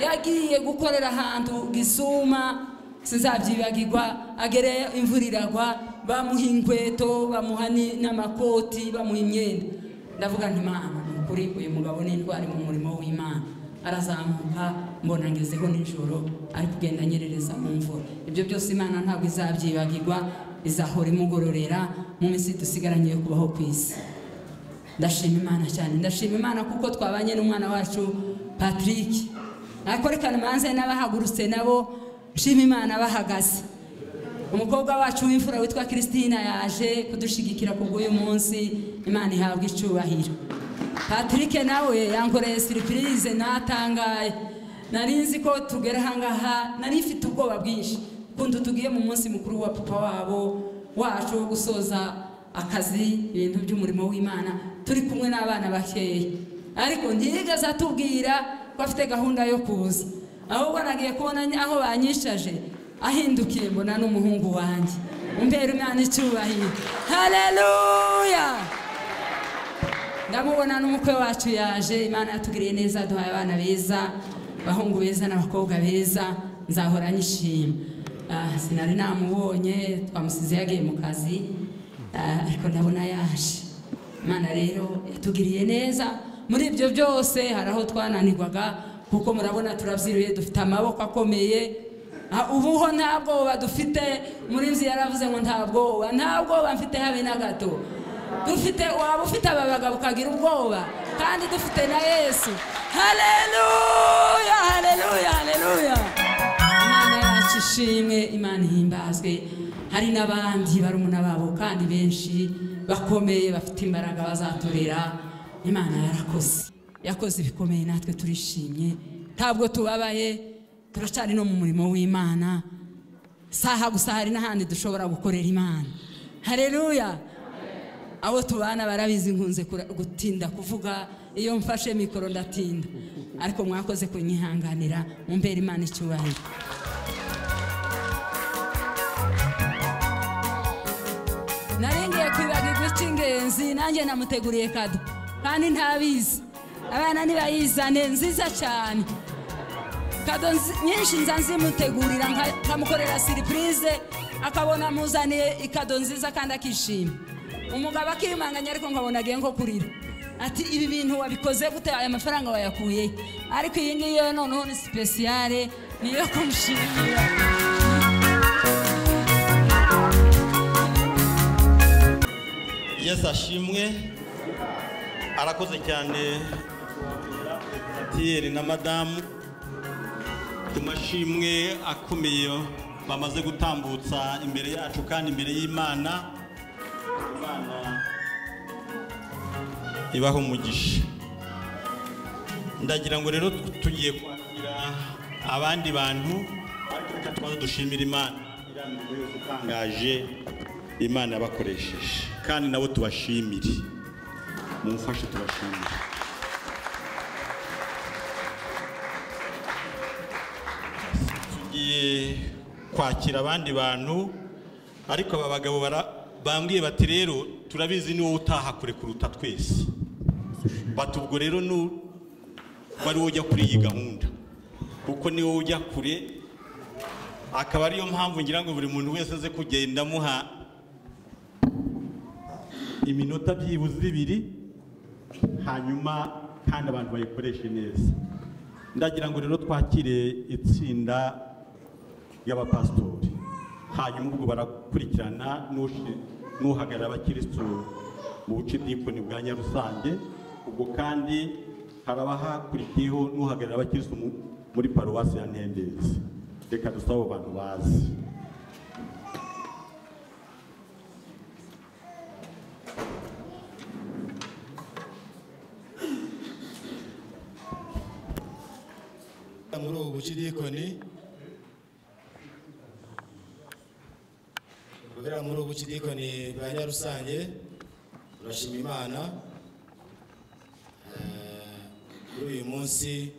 H: Yagiye gukorera ahantu Gisuma, sinzabyibagirwa, agereyo imvura iragwa, bamuha inkweto, bamuha n'amakoti, bamuha imyenda. Ndavuga nti Mana, kuri uyu mugabo ni intwari mu murimo w'Imana. Arazamuka mbona ngezeho nijoro, ari kugenda anyerereza mu mvura. Ibyo byose Imana ntabwo izabyibagirwa, izahora imugororera mu minsi dusigaranye yo kubaho ku isi. Ndashima Imana cyane, ndashima Imana kuko twabanye n'umwana wacu Patrick. Ariko reka manze n'abahagurutse nabo, nshima Imana bahagaze. Umukobwa wacu w'imfura witwa Christina yaje kudushigikira kubw'uyu munsi, Imana ihabwe icyubahiro. Patrick nawe yankoreye surprise natangaye. Nari nzi ko tugera ahangaha, nari mfite ubwoba bwinshi kuntu tugiye mu munsi mukuru wa papa wabo wacu wo gusoza akazi, ibintu by'umurimo w'Imana, turi kumwe n'abana bakeya, ariko ntiyigeze atubwira ko afite gahunda yo kuza. Ahubwo nagiye kubona aho banyishaje, ahindukiye mbona n'umuhungu wanjye. Umbera Imana icyubahiro. Haleluya. Ndamubona n'umukwe wacu yaje. Imana yatugiriye neza, duhaye abana beza, abahungu beza n'abakobwa beza, nzahora nyishima. Sinari namubonye, twamusize yagiye mu kazi, ariko ndabona yaje. Imana rero yatugiriye neza muri ibyo byose. Hari aho twananirwaga, kuko murabona turabyiruye, dufite amaboko akomeye. Ubuho nta bwoba dufite. Murinzi yaravuze ngo nta bwoba, nta bwoba mfite habe na gato. Dufite, waba ufite aba bagabo ukagira ubwoba, kandi dufite na Yesu. Haleluya, haleluya, haleluya. Imana yacu ishimwe, Imana ihimbazwe. Hari n'abandi barumuna babo kandi benshi bakomeye, bafite imbaraga bazaturera. Imana yarakoze, yakoze ibikomeye, natwe turishimye, ntabwo tubabaye, turacyari no mu murimo w'Imana. Saha gusa hari n'ahandi dushobora gukorera Imana. Haleluya. Abo tubana barabizi nkunze gutinda kuvuga, iyo mfashe mikoro ndatinda, ariko mwakoze kunyihanganira, mumbere Imana icyubahiro. Narengeye kwibagirwa Icy'ingenzi nanjye namuteguriye kado kandi ntabizi, abana nibayizane nziza cyane, kado nyinshi nza nzimutegurira nkamukorera surprise, akabona muzaniye ikado nziza kandi akishima. Umugabo akiyumanganya ariko nkabona agiye nko kurira ati ibi bintu wabikoze gute, aya mafaranga wayakuye? Ariko iyi ngiyi yo noneho ni spéciale, niyo kumushimira.
I: Yesu ashimwe, arakoze cyane Thierry na madamu ku mashimwe akomeye bamaze gutambutsa imbere yacu kandi imbere y'Imana. Imana ibaho umugisha. Ndagira ngo rero tugiye kwakira abandi bantu, ariko reka tubanze dushimire Imana iriya mirimo yose itangaje Imana yabakoresheje, kandi nabo tubashimire, mumfashe tubashimire. Tugiye kwakira abandi bantu, ariko aba bagabo bambwiye bati rero turabizi ni wowe utaha kure kuruta twese, bati ubwo rero wari ujya kuri iyi gahunda kuko ni wowe ujya kure, akaba ariyo mpamvu ngira ngo buri muntu wese aze kugenda amuha iminota byibuze 2, hanyuma kandi abantu bayikoreshe neza. Ndagira ngo rero twakire itsinda ry'abapasitori, hanyuma ubwo barakurikirana n'uhagarara abakirisitu mu bucidikoni bwa Nyarusange, ubwo kandi haraba hakurikiyeho n'uhagarara abakirisitu muri paruwasi ya Ntendezi. Reka dusabe abo bantu bazi.
J: Muri ubu bucidikoni, guhera muri ubu bucidikoni bwa Nyarusange, turashima Imana kuri uyu munsi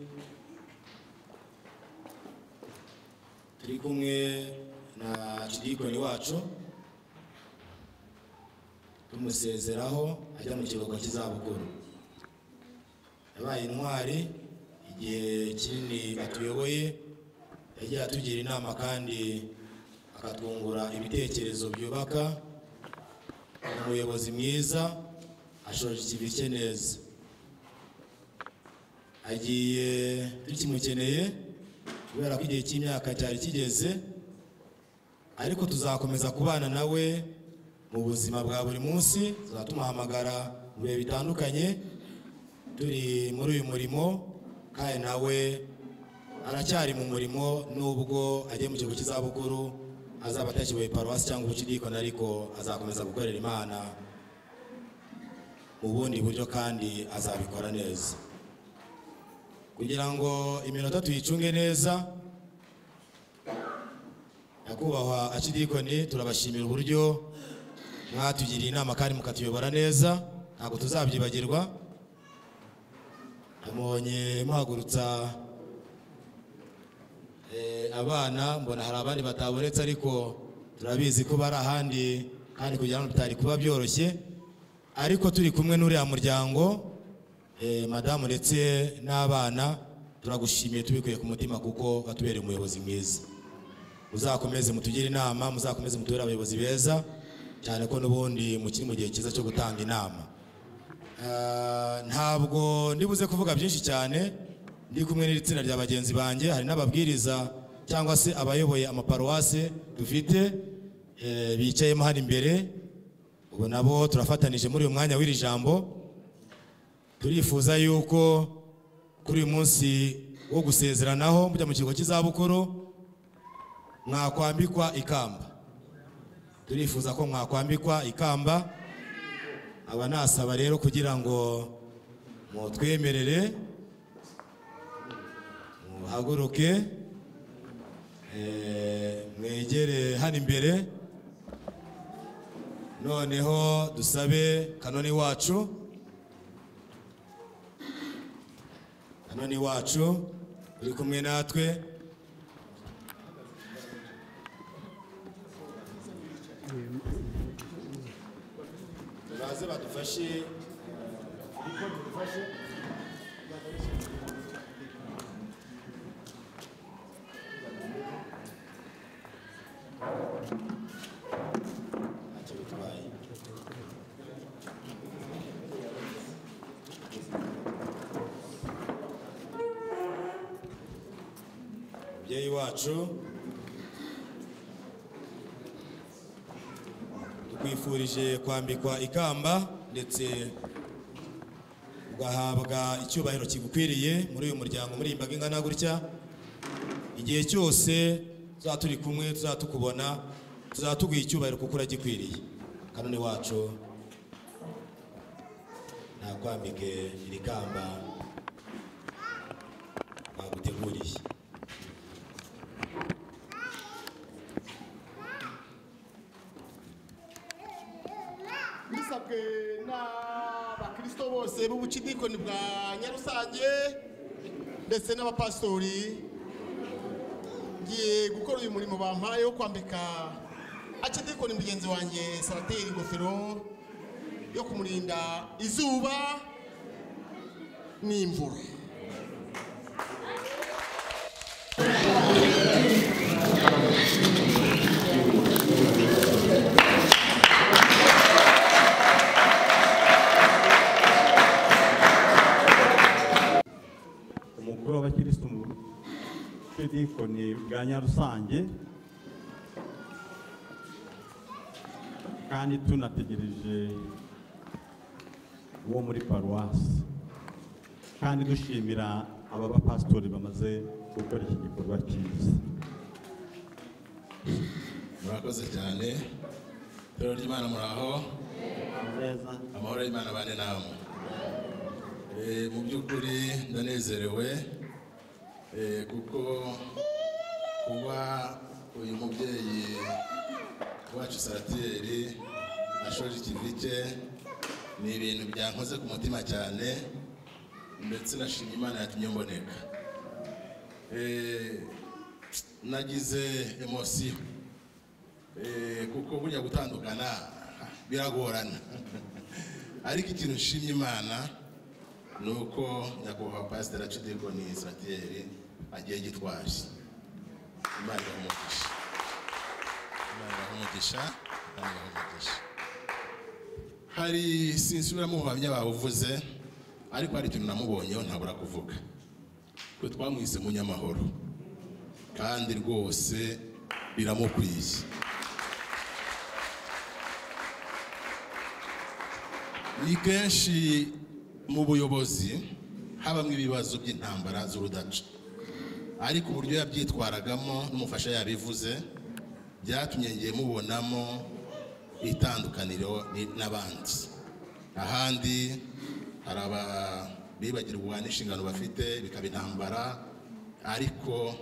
J: turi kumwe na archidikoni wacu tumusezeraho ajya mu kiruhuko cy'izabukuru. Yabaye intwari igihe kinini atuyoboye, yagiye atugira inama kandi akatwungura ibitekerezo byubaka. Umuyobozi mwiza, ashoje ikivi cye neza, agiye tukimukeneye kubera ko igihe cy'imyaka cyari kigeze, ariko tuzakomeza kubana nawe mu buzima bwa buri munsi, tuzatumuhamagara mu bihe bitandukanye turi muri uyu murimo, kandi nawe aracyari mu murimo nubwo agiye mu kiruhuko cy'izabukuru, azaba atakiboye paruwasi cyangwa ubucidikoni, ariko azakomeza gukorera Imana mu bundi buryo kandi azabikora neza. Kugira ngo iminota tuyicunge neza, nyakubahwa archidikoni, turabashimira uburyo mwatugiriye inama kandi mukatuyobora neza, ntabwo tuzabyibagirwa. Namubonye muhagurutsa abana, mbona hari abandi batabonetse, ariko turabizi ko bari ahandi kandi kugira ngo bitari kuba byoroshye, ariko turi kumwe n'uriya muryango, madamu ndetse n'abana, turagushimiye tubikuye ku mutima kuko watubereye umuyobozi mwiza. Muzakomeze mutugire inama, muzakomeze mutubere abayobozi beza, cyane ko n'ubundi mukiri mu gihe cyiza cyo gutanga inama. Ntabwo ndibuze kuvuga byinshi cyane, ndi kumwe n'iri tsinda rya bagenzi banjye, hari n'ababwiriza cyangwa se abayoboye amaparuwase dufite bicayemo hano imbere, ubu nabo turafatanije muri uyu mwanya w'iri jambo. Turifuza yuko kuri uyu munsi wo gusezeranaho mujya mu kiruhuko cy'izabukuru mwakwambikwa ikamba. Turifuza ko mwakwambikwa ikamba. Aba nasaba rero kugira ngo mutwemerere muhaguruke, mwegere hano imbere, noneho dusabe kanoni wacu, kanoni wacu uri kumwe natwe, Baze badufashe dufashe. Ntacyo bitwaye. Mubyeyi wacu, tukwifurije kwambikwa ikamba ndetse ugahabwa icyubahiro kigukwiriye muri uyu muryango, muri iyi mbaga ingana gutya. Igihe cyose tuzaba turi kumwe, tuzaba tukubona, tuzaba tuguha icyubahiro kuko uragikwiriye. Kanoni wacu, nakwambike iri kamba baguteguriye.
B: Bisabwe n'abakristo bose b'ubucidikoni bwa Nyarusange ndetse n'abapasitori, ngiye gukora uyu murimo bampaye wo kwambika acidikoni mugenzi wanjye Sarateri ingofero yo kumurinda izuba n'imvura.
I: Umukuru w'abakirisitu mu bucidikoni bwa Nyarusange, kandi tunategereje uwo muri paruwasi, kandi dushimira aba bapasitori bamaze gukora iki gikorwa cyiza.
K: Murakoze cyane. Itorero ry'Imana, muraho? Amahoro y'Imana abane namwe. Mu by'ukuri ndanezerewe kuko kuba uyu mubyeyi wacu Saratiyeri ashoje ikivi cye ni ibintu byankoze ku mutima cyane, ndetse nashimye Imana yatumye mboneka. Nagize emosiyo kuko burya gutandukana biragorana, ariko ikintu nshimye Imana ni uko nyakubahwa Pasiteri Acidikoni Saratiyeri agiye gitwaje. Imana ibahe umugisha, Imana ibahe umugisha, Imana ibahe umugisha. Hari sinsubiramo ubuhamya babuvuze, ariko hari ikintu namubonyeho ntabura kuvuga. Twe twamwise munyamahoro, kandi rwose biramukwiye. Ni kenshi mu buyobozi habamo ibibazo by'intambara z'urudaca, ariko uburyo yabyitwaragamo n'umufasha yabivuze byatumye ngiye mubonamo itandukaniro n'abandi. Ahandi hari abibagirwa n'inshingano bafite bikaba intambara, ariko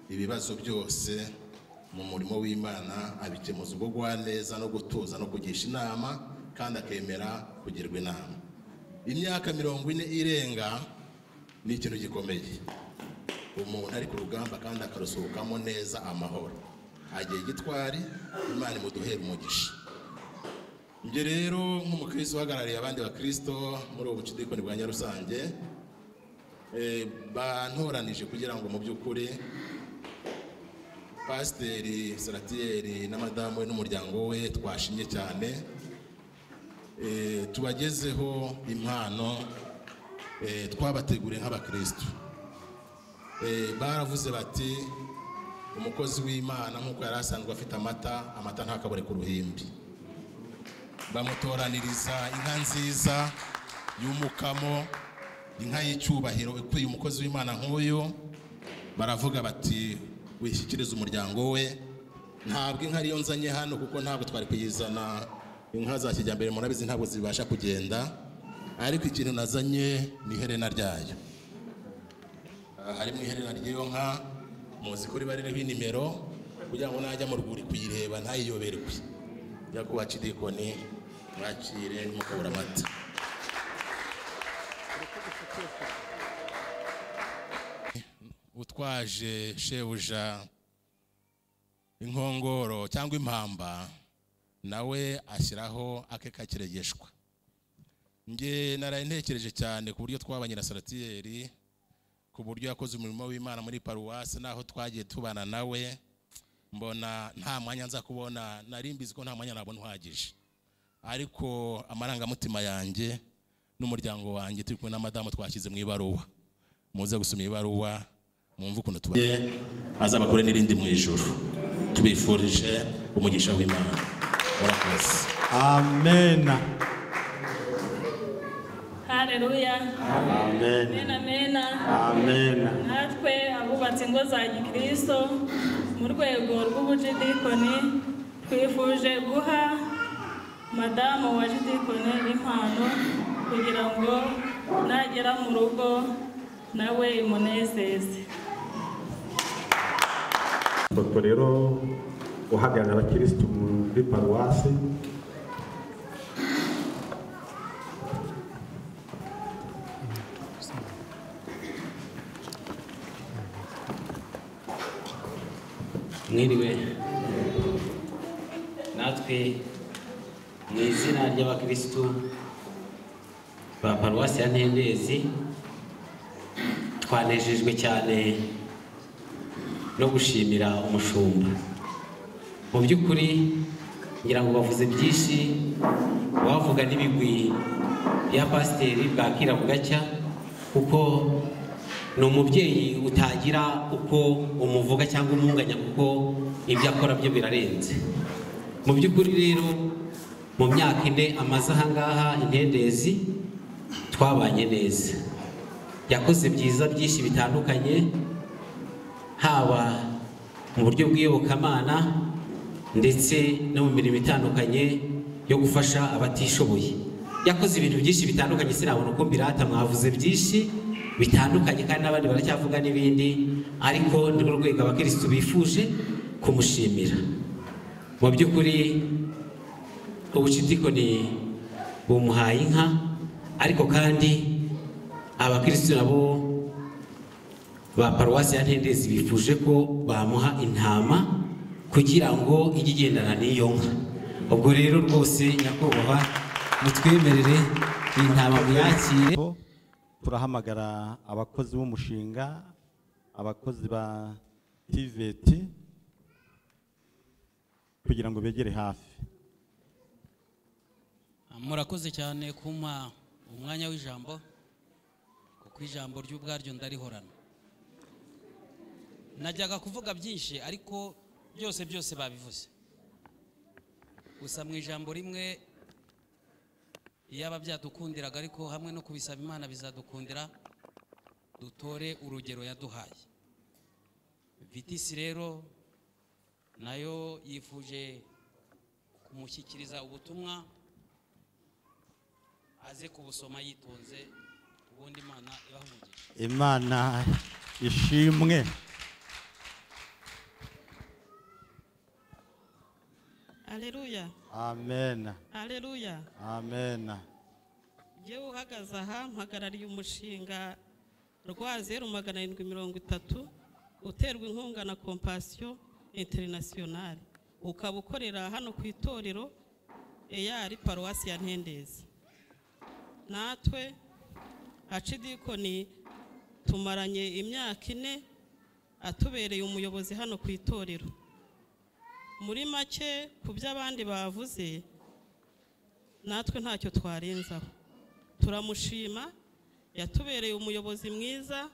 K: ibibazo byose mu murimo w'Imana abikemuza ubugwaneza no gutuza no kugisha inama, kandi akemera kugirwa inama. Imyaka 40 irenga ni ikintu gikomeye. Umuntu ari ku rugamba kandi akarusohokamo neza amahoro. Agiye gitwari, Imana imuduhere umugisha. Njye rero nk'umukristo uhagarariye abandi bakristo muri ubu bucidikoni bwa Nyarusange, bantoranije kugira ngo mu by'ukuri Pasiteri Saratiyeri na madamu we n'umuryango we twashimye cyane, tubagezeho impano twabateguriye nk'abakristo. Baravuze bati umukozi w'Imana nk'uko yari asanzwe afite amata, amata ntakabure ku ruhimbi. Bamutoraniriza inka nziza y'umukamo, inka y'icyubahiro ikwiye umukozi w'Imana nk'uyu. Baravuga bati wishyikirize umuryango we. Ntabwo inka ariyo nzanye hano kuko ntabwo twari kuyizana, inka za kijyambere murabizi ntabwo zibasha kugenda, ariko ikintu nazanye ni iherena ryayo. Harimo iherena ry'iyo nka, muzi ko riba ririho inimero kugira ngo najya mu rwuri kuyireba ntayiyoberwe. Nyakubahwa Cidikoni, mwakire mukabura amata. Utwaje shebuja inkongoro cyangwa impamba Nawe ashyiraho ake kakiregeshwa. Nge naraye ntekereje cyane ku buryo twabanye na Saratiyeri, ku buryo yakoze umurimo w'Imana muri paruwasi naho twagiye tubana nawe, mbona nta mwanya nza kubona, nari mbizi ko nta mwanya nabona uhagije, ariko amarangamutima yanjye n'umuryango wanjye turi kumwe na madamu twashyize mu ibaruwa. Muze gusoma ibaruwa mwumve ukuntu tubaye, azabakore n'irindi mu ijuru. Tubifurije umugisha w'Imana. Murakoze.
F: Amen.
L: Haleluya.
F: Amen.
L: Amen, amen.
F: Amen.
L: Natwe abubatse ingo za Gikristo mu rwego rw'ubujidikoni twifuje guha madamu wa jidikoni impano kugira ngo nagera mu rugo nawe imunezeze.
F: Foto rero uhagarara abakirisitu muri paruwasi.
M: Mwiriwe. Natwe mu izina ry'abakirisitu ba paruwasi ya Ntendezi twanejejwe cyane no gushimira umushumba. Mu by'ukuri ngira ngo bavuze byinshi, wavuga n'ibigwi bya pasiteri bwakira bugacya, kuko ni umubyeyi utagira uko umuvuga cyangwa umunganya, kuko ibyo akora byo birarenze. Mu by'ukuri rero mu myaka 4 amaze aha ngaha Intendezi twabanye neza, yakoze byiza byinshi bitandukanye, haba mu buryo bw'iyobokamana ndetse no mu mirimo itandukanye yo gufasha abatishoboye. Yakoze ibintu byinshi bitandukanye, sinabona uko mbirata, mwavuze byinshi bitandukanye kandi n'abandi baracyavuga n'ibindi, ariko ni rwo rwego abakirisitu bifuje kumushimira. Mu by'ukuri ubucidikoni bumuhaye inka, ariko kandi abakirisitu nabo ba paruwasi ya Ntendezi bifuje ko bamuha intama kugira ngo ijye igendana n'iyo nka. Ubwo rero rwose nyakubahwa mutwemerere intama muyakire.
N: Turahamagara abakozi b'umushinga, abakozi ba TVET kugira ngo begere hafi.
O: Murakoze cyane kumpa umwanya w'ijambo, kuko ijambo ry'ubwaryo ndarihorana. Najyaga kuvuga byinshi ariko byose byose babivuze. Gusa mu ijambo rimwe yaba byadukundiraga, ariko hamwe no kubisaba Imana bizadukundira, dutore urugero yaduhaye. Vitisi rero nayo yifuje kumushyikiriza ubutumwa, aze kubusoma yitonze, ubundi Imana ibahe umugisha.
N: Imana ishimwe.
P: Haleluya.
N: Amen.
P: Haleluya.
N: Amen.
P: Jewe uhagaze aha mpagarariye umushinga rwa 0730 uterwa inkunga na Compassion International, ukaba ukorera hano ku itorero EAR paruwasi ya Ntendezi. Natwe acidikoni tumaranye imyaka 4 atubereye umuyobozi hano ku itorero. Muri make ku by'abandi bavuze natwe ntacyo twarenzaho, turamushima, yatubereye umuyobozi mwiza,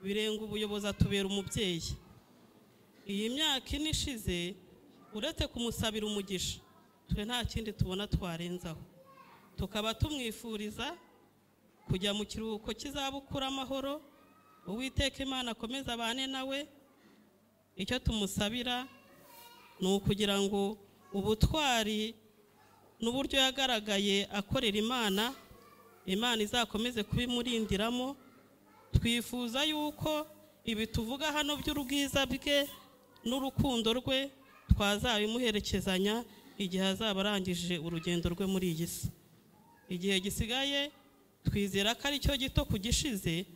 P: birenga ubuyobozi atubera umubyeyi. Iyi myaka 4 ishize uretse kumusabira umugisha twe nta kindi tubona twarenzaho, tukaba tumwifuriza kujya mu kiruhuko cy'izabukuru amahoro. Uwiteka Imana akomeze abane nawe. Icyo tumusabira ni ukugira ngo ubutwari n'uburyo yagaragaye akorera Imana, Imana izakomeze kubimurindiramo. Twifuza yuko ibi tuvuga hano by'urubwiza bwe n'urukundo rwe twazabimuherekezanya igihe azaba arangije urugendo rwe muri iyi si. Igihe gisigaye twizera ko ari cyo gito kugishize,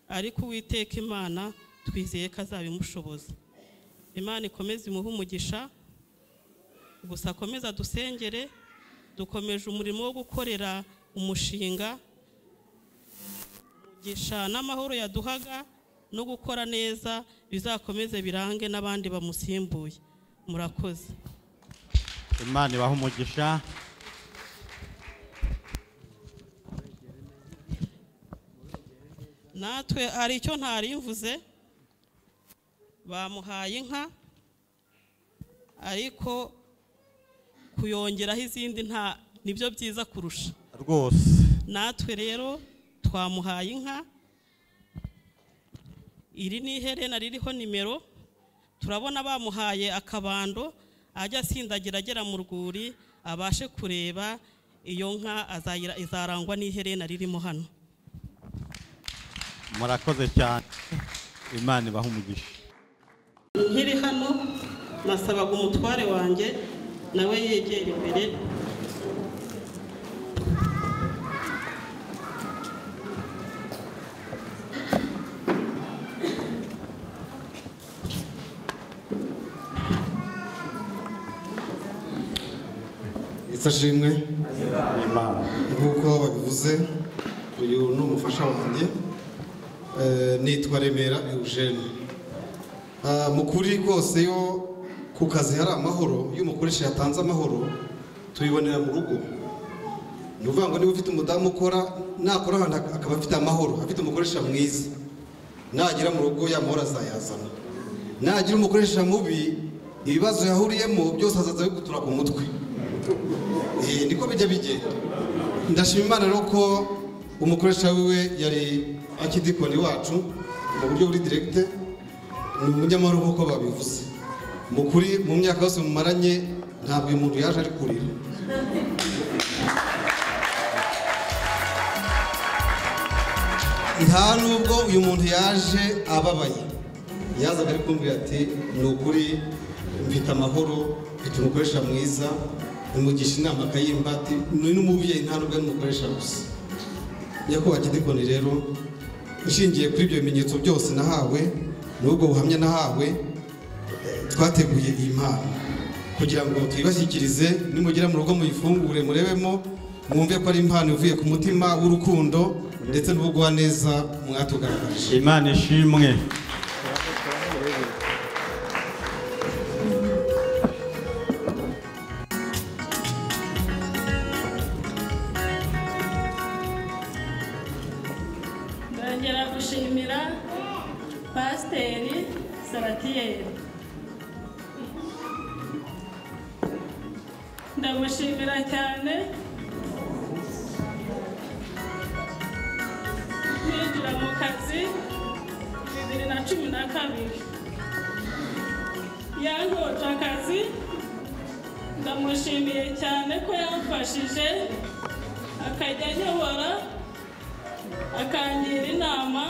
P: ariko Uwiteka Imana twizeye ko azabimushoboza. Imana ikomeze imuhe umugisha. Gusa akomeza dusengere, dukomeje umurimo wo gukorera umushinga. Umugisha n'amahoro yaduhaga no gukora neza bizakomeze birange n'abandi bamusimbuye. Murakoze.
N: Imana ibahe umugisha.
P: Natwe hari icyo ntari mvuze, bamuhaye inka ariko kuyongeraho izindi nta nibyo byiza kurusha
N: rwose.
P: Natwe rero twamuhaye inka, iri ni iherena ririho nimero. Turabona bamuhaye akabando ajya asindagira agera mu rwuri abashe kureba iyo nka izarangwa n'iherena ririmo hano.
N: Murakoze cyane, Imana ibahe umugisha.
P: Nkiri hano nasabaga umutware wanjye nawe yegera imbere.
Q: Ishimwe nk'uko babivuze, uyu ni umufasha wanjye, nitwa Remera Eugene. Mu kuri rwose yo ku kazi hari amahoro, iyo umukoresha yatanze amahoro tubibonera mu rugo. Ni ukuvuga ngo niba ufite umudamu ukora, nakora ahantu akaba afite amahoro, afite umukoresha mwiza, nagera mu rugo ya mahoro azayazana. Nagira umukoresha mubi, ibibazo yahuriyemo byose azaza bigutura ku mutwe. Niko bijya bigenda. Ndashima Imana rero ko umukoresha wiwe yari akidikoni wacu mu buryo buri direkite, ni umunyamahoro nk'uko babivuze. Mu kuri mu myaka yose mumaranye ntabwo uyu muntu yaje ari kurira. Nta nubwo uyu muntu yaje ababaye, yazaga ari kumbwira ati ni ukuri mfite amahoro, mfite umukoresha mwiza. Umugisha inama akayimba ati ni n'umubyeyi nta nubwo ari umukoresha gusa. Nyakubahwa Kidikoni rero, nshingiye kuri ibyo bimenyetso byose nahawe n'ubwo buhamya nahawe, twateguye iyi mpano kugira ngo tuyibashyikirize, nimugera mu rugo muyifungure murebemo, mwumve ko ari impano ivuye ku mutima w'urukundo ndetse n'ubugwaneza mwatugaragaje.
N: Imana ishimwe.
L: Ndongera gushimira Pasiteri Saratiyeri, ndamushimira cyane. Ninjira mu kazi 2012 yantoje akazi, ndamushimiye cyane ko yamfashije akajya anyobora akangira inama.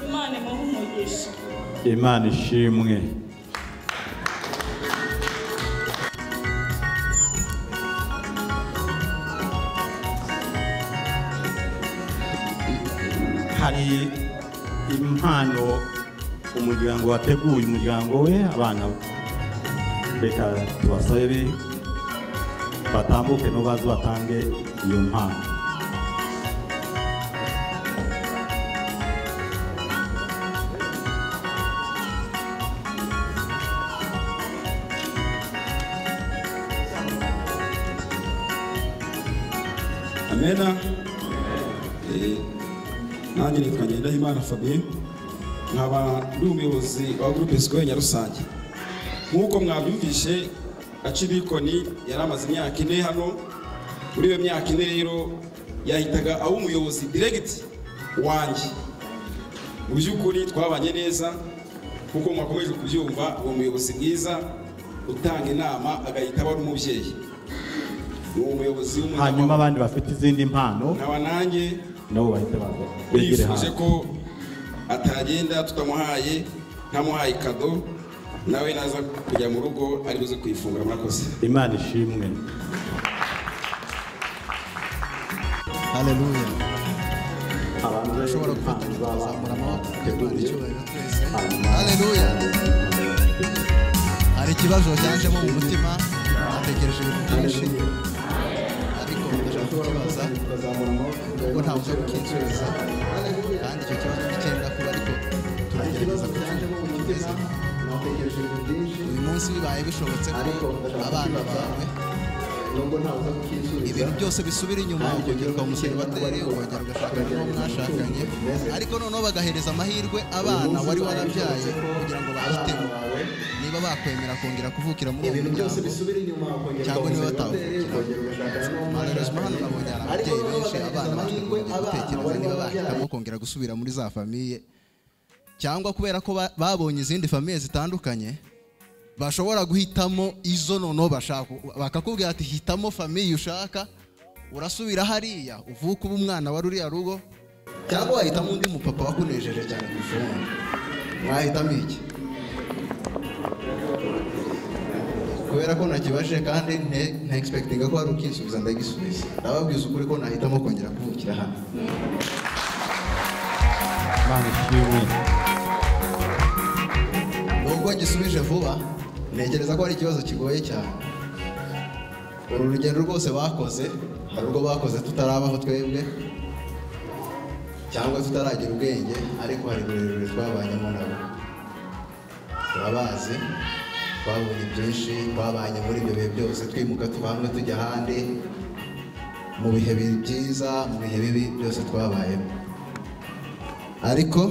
L: Imana imuhe umugisha.
N: Imana ishimwe. Hari impano umuryango wateguye, umuryango we, abana reka tubasabe batambuke n'ubaze batange iyo mpano.
R: Amena. Nanjye nitwa Ngendahimana Fabien, nkaba ndi umuyobozi wa groupe scolaire Nyarusange. Nk'uko mwabyumvishe, Akidikoni yari amaze imyaka 4 hano. Muri iyo myaka 4 rero yahitaga aba umuyobozi direct wanjye. Mu by'ukuri twabanye neza kuko mwakomeje kubyumva, uwo muyobozi mwiza utanga inama agahita aba ari umubyeyi. Ni umuyobozi w'umunyamahoro.
N: Hanyuma abandi bafite izindi mpano
R: nkaba nanjye
N: nabo bahita baza begere
R: nifuje
N: hafi.
R: ko atagenda tutamuhaye, ntamuhaye kado, nawe naza kujya mu rugo ari buze kuyifungura. Murakoze.
N: Imana ishimwe.
S: Haleluya.
N: Abanze
S: Ushobora
N: impano
S: gufatanya
N: z'abana
S: tukazamura amaboko
N: bateguye.
S: Imana icyubahiro twese. Haleluya. Hari ikibazo cyanjemo mu mutima. Natekereje ibintu byinshi ariko ndashaka kukibaza kuko ntawe uza kukinsubiza, kandi icyo kibazo nticyenda kuba, ariko turagerageza kucyumva. Uyu munsi bibaye bishobotse ko abana bawe ibintu byose bisubira inyuma, ukongera ukaba umuseribateri, ukongera ugashakana n'uwo mwashakanye, ariko noneho bagahereza amahirwe abana wari warabyaye kugira ngo bahitemo niba bakwemera kongera kuvukira muri uwo muryango cyangwa niba batawuvukira. Malheureusement hano nabonye hari ababyeyi benshi abana bafite gutekereza niba bahitamo kongera gusubira muri za famiye, cyangwa kubera ko babonye izindi famiye zitandukanye bashobora guhitamo izo noneho bashaka, bakakubwira ati hitamo famiye ushaka, urasubira hariya uvuka uba umwana wa ruriya rugo, cyangwa wahitamo undi mupapa wakunejeje cyane kurusha uwundi. Mwahitamo iki? Kubera ko nakibajije kandi nta expectinga ko hari ukinsubiza, ndagisubiza. Ndababwiza ukuri ko nahitamo kongera kuvukira hano. Nubwo gisubije vuba, ntekereza ko ari ikibazo kigoye cyane. Uru rugendo rwose bakoze, hari urwo bakoze tutarabaho twebwe cyangwa tutaragira ubwenge, ariko hari rurerure twabanyemo nabo, turabazi, twabonye byinshi, twabanye muri ibyo bihe byose, twimuka tuva hamwe tujya ahandi, mu bihe byiza, mu bihe bibi byose twabayemo. Ariko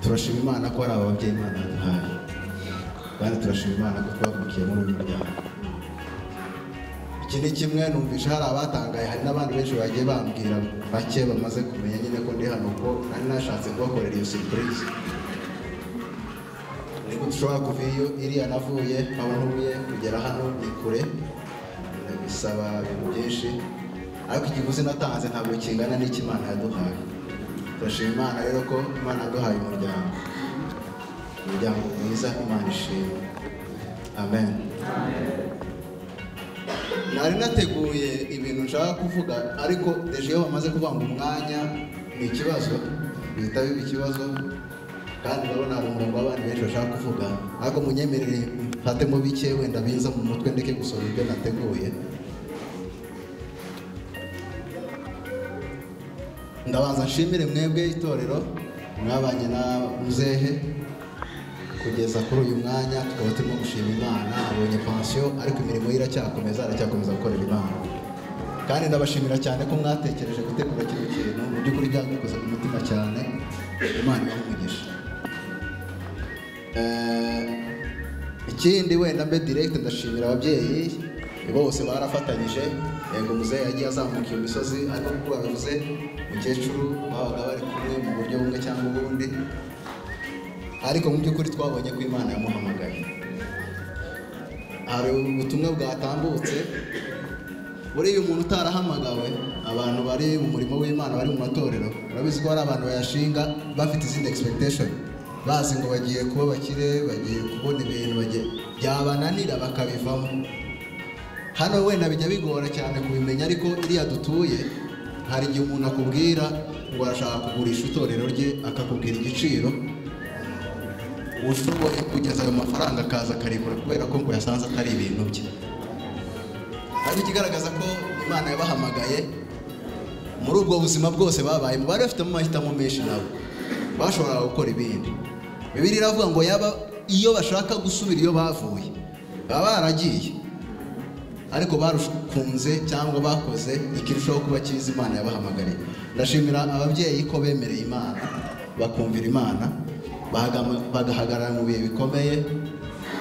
S: turashima Imana ko ari ababyeyi Imana yaduhaye, kandi turashima Imana ko twavukiye muri uyu muryango. Iki ni kimwe numvisha hari abatangaye, hari n'abandi benshi bagiye bambwira bake bamaze kumenya nyine ko ndi hano, ko nari nashatse kubakorera iyo surprise. Niko dushobora kuva iyo iriya navuye aho ntuye kugera hano ni kure, bisaba ibintu byinshi, ariko ikiguzi natanze ntabwo kingana n'icyo Imana yaduhaye. Turashima Imana rero ko Imana yaduhaye umuryango, umuryango mwiza, Imana ishimwe. Amen. Nari nateguye ibintu nshaka kuvuga, ariko deje iyo bamaze kuvanga umwanya ni ikibazo, bihita biba ikibazo, kandi ndabona hari umurongo w'abantu benshi bashaka kuvuga, ariko munyemerere mfatemo bike wenda binza mu mutwe ndeke gusoma ibyo nateguye. Ndabanza nshimire mwebwe itorero mwabanye na muzehe kugeza kuri uyu mwanya, tukaba turimo gushima Imana. Abonye pansiyo ariko imirimo ye iracyakomeza, aracyakomeza gukorera Imana. Kandi ndabashimira cyane ko mwatekereje gutegura kino kintu, mu by'ukuri byadukoze ku mutima cyane. Imana ibahe umugisha. Ikindi wenda mbe direct ndashimira ababyeyi bose barafatanyije. Yego muzehe yagiye azamuka iyo misozi, ariko kuko babivuze mukecuru babaga bari kumwe mu buryo bumwe cyangwa ubundi, ariko mu by'ukuri twabonye ko Imana yamuhamagaye. Hari ubutumwa bwatambutse, buriya umuntu utarahamagawe, abantu bari mu murimo w'Imana bari mu matorero, urabizi ko hari abantu bayashinga bafite izindi expectation, bazi ngo bagiye kuba bakire, bagiye kubona ibintu, bagiye byabananira bakabivamo. Hano wenda bijya bigora cyane kubimenya, ariko iriya dutuye hari igihe umuntu akubwira ngo arashaka kugurisha itorero rye, akakubwira igiciro, ushoboye kugeza ayo mafaranga akaza akarigura kubera ko ngo yasanze atari ibintu bye. Ariko ikigaragaza ko Imana yabahamagaye muri ubwo buzima bwose babayemo, bari bafitemo amahitamo menshi, nabo bashoboraga gukora ibindi. Bibiliya iravuga ngo yaba iyo bashaka gusubira iyo bavuye baba baragiye, ariko barukunze cyangwa bakoze ikirushaho kuba cyiza Imana yabahamagariye. Ndashimira ababyeyi ko bemereye Imana, bakumvira Imana, bagahagarara mu bihe bikomeye,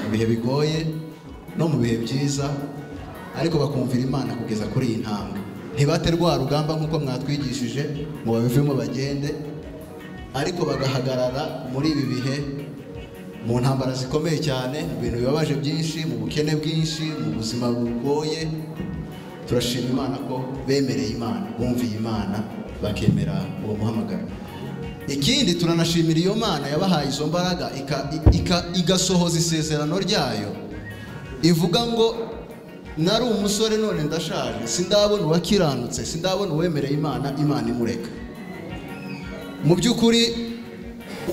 S: mu bihe bigoye no mu bihe byiza, ariko bakumvira Imana kugeza kuri iyi ntambwe. Ntibate rwa rugamba nk'uko mwatwigishije ngo babivemo bagende, ariko bagahagarara muri ibi bihe, mu ntambara zikomeye cyane, mu bintu bibabaje byinshi, mu bukene bwinshi, mu buzima bugoye. Turashima Imana ko bemereye Imana, bumviye Imana, bakemera uwo muhamagaro. Ikindi turanashimira iyo Mana yabahaye izo mbaraga igasohoza isezerano ryayo ivuga ngo nari umusore none ndashaje, sindabona uwakiranutse, sindabona uwemereye Imana, Imana imureka. Mu by'ukuri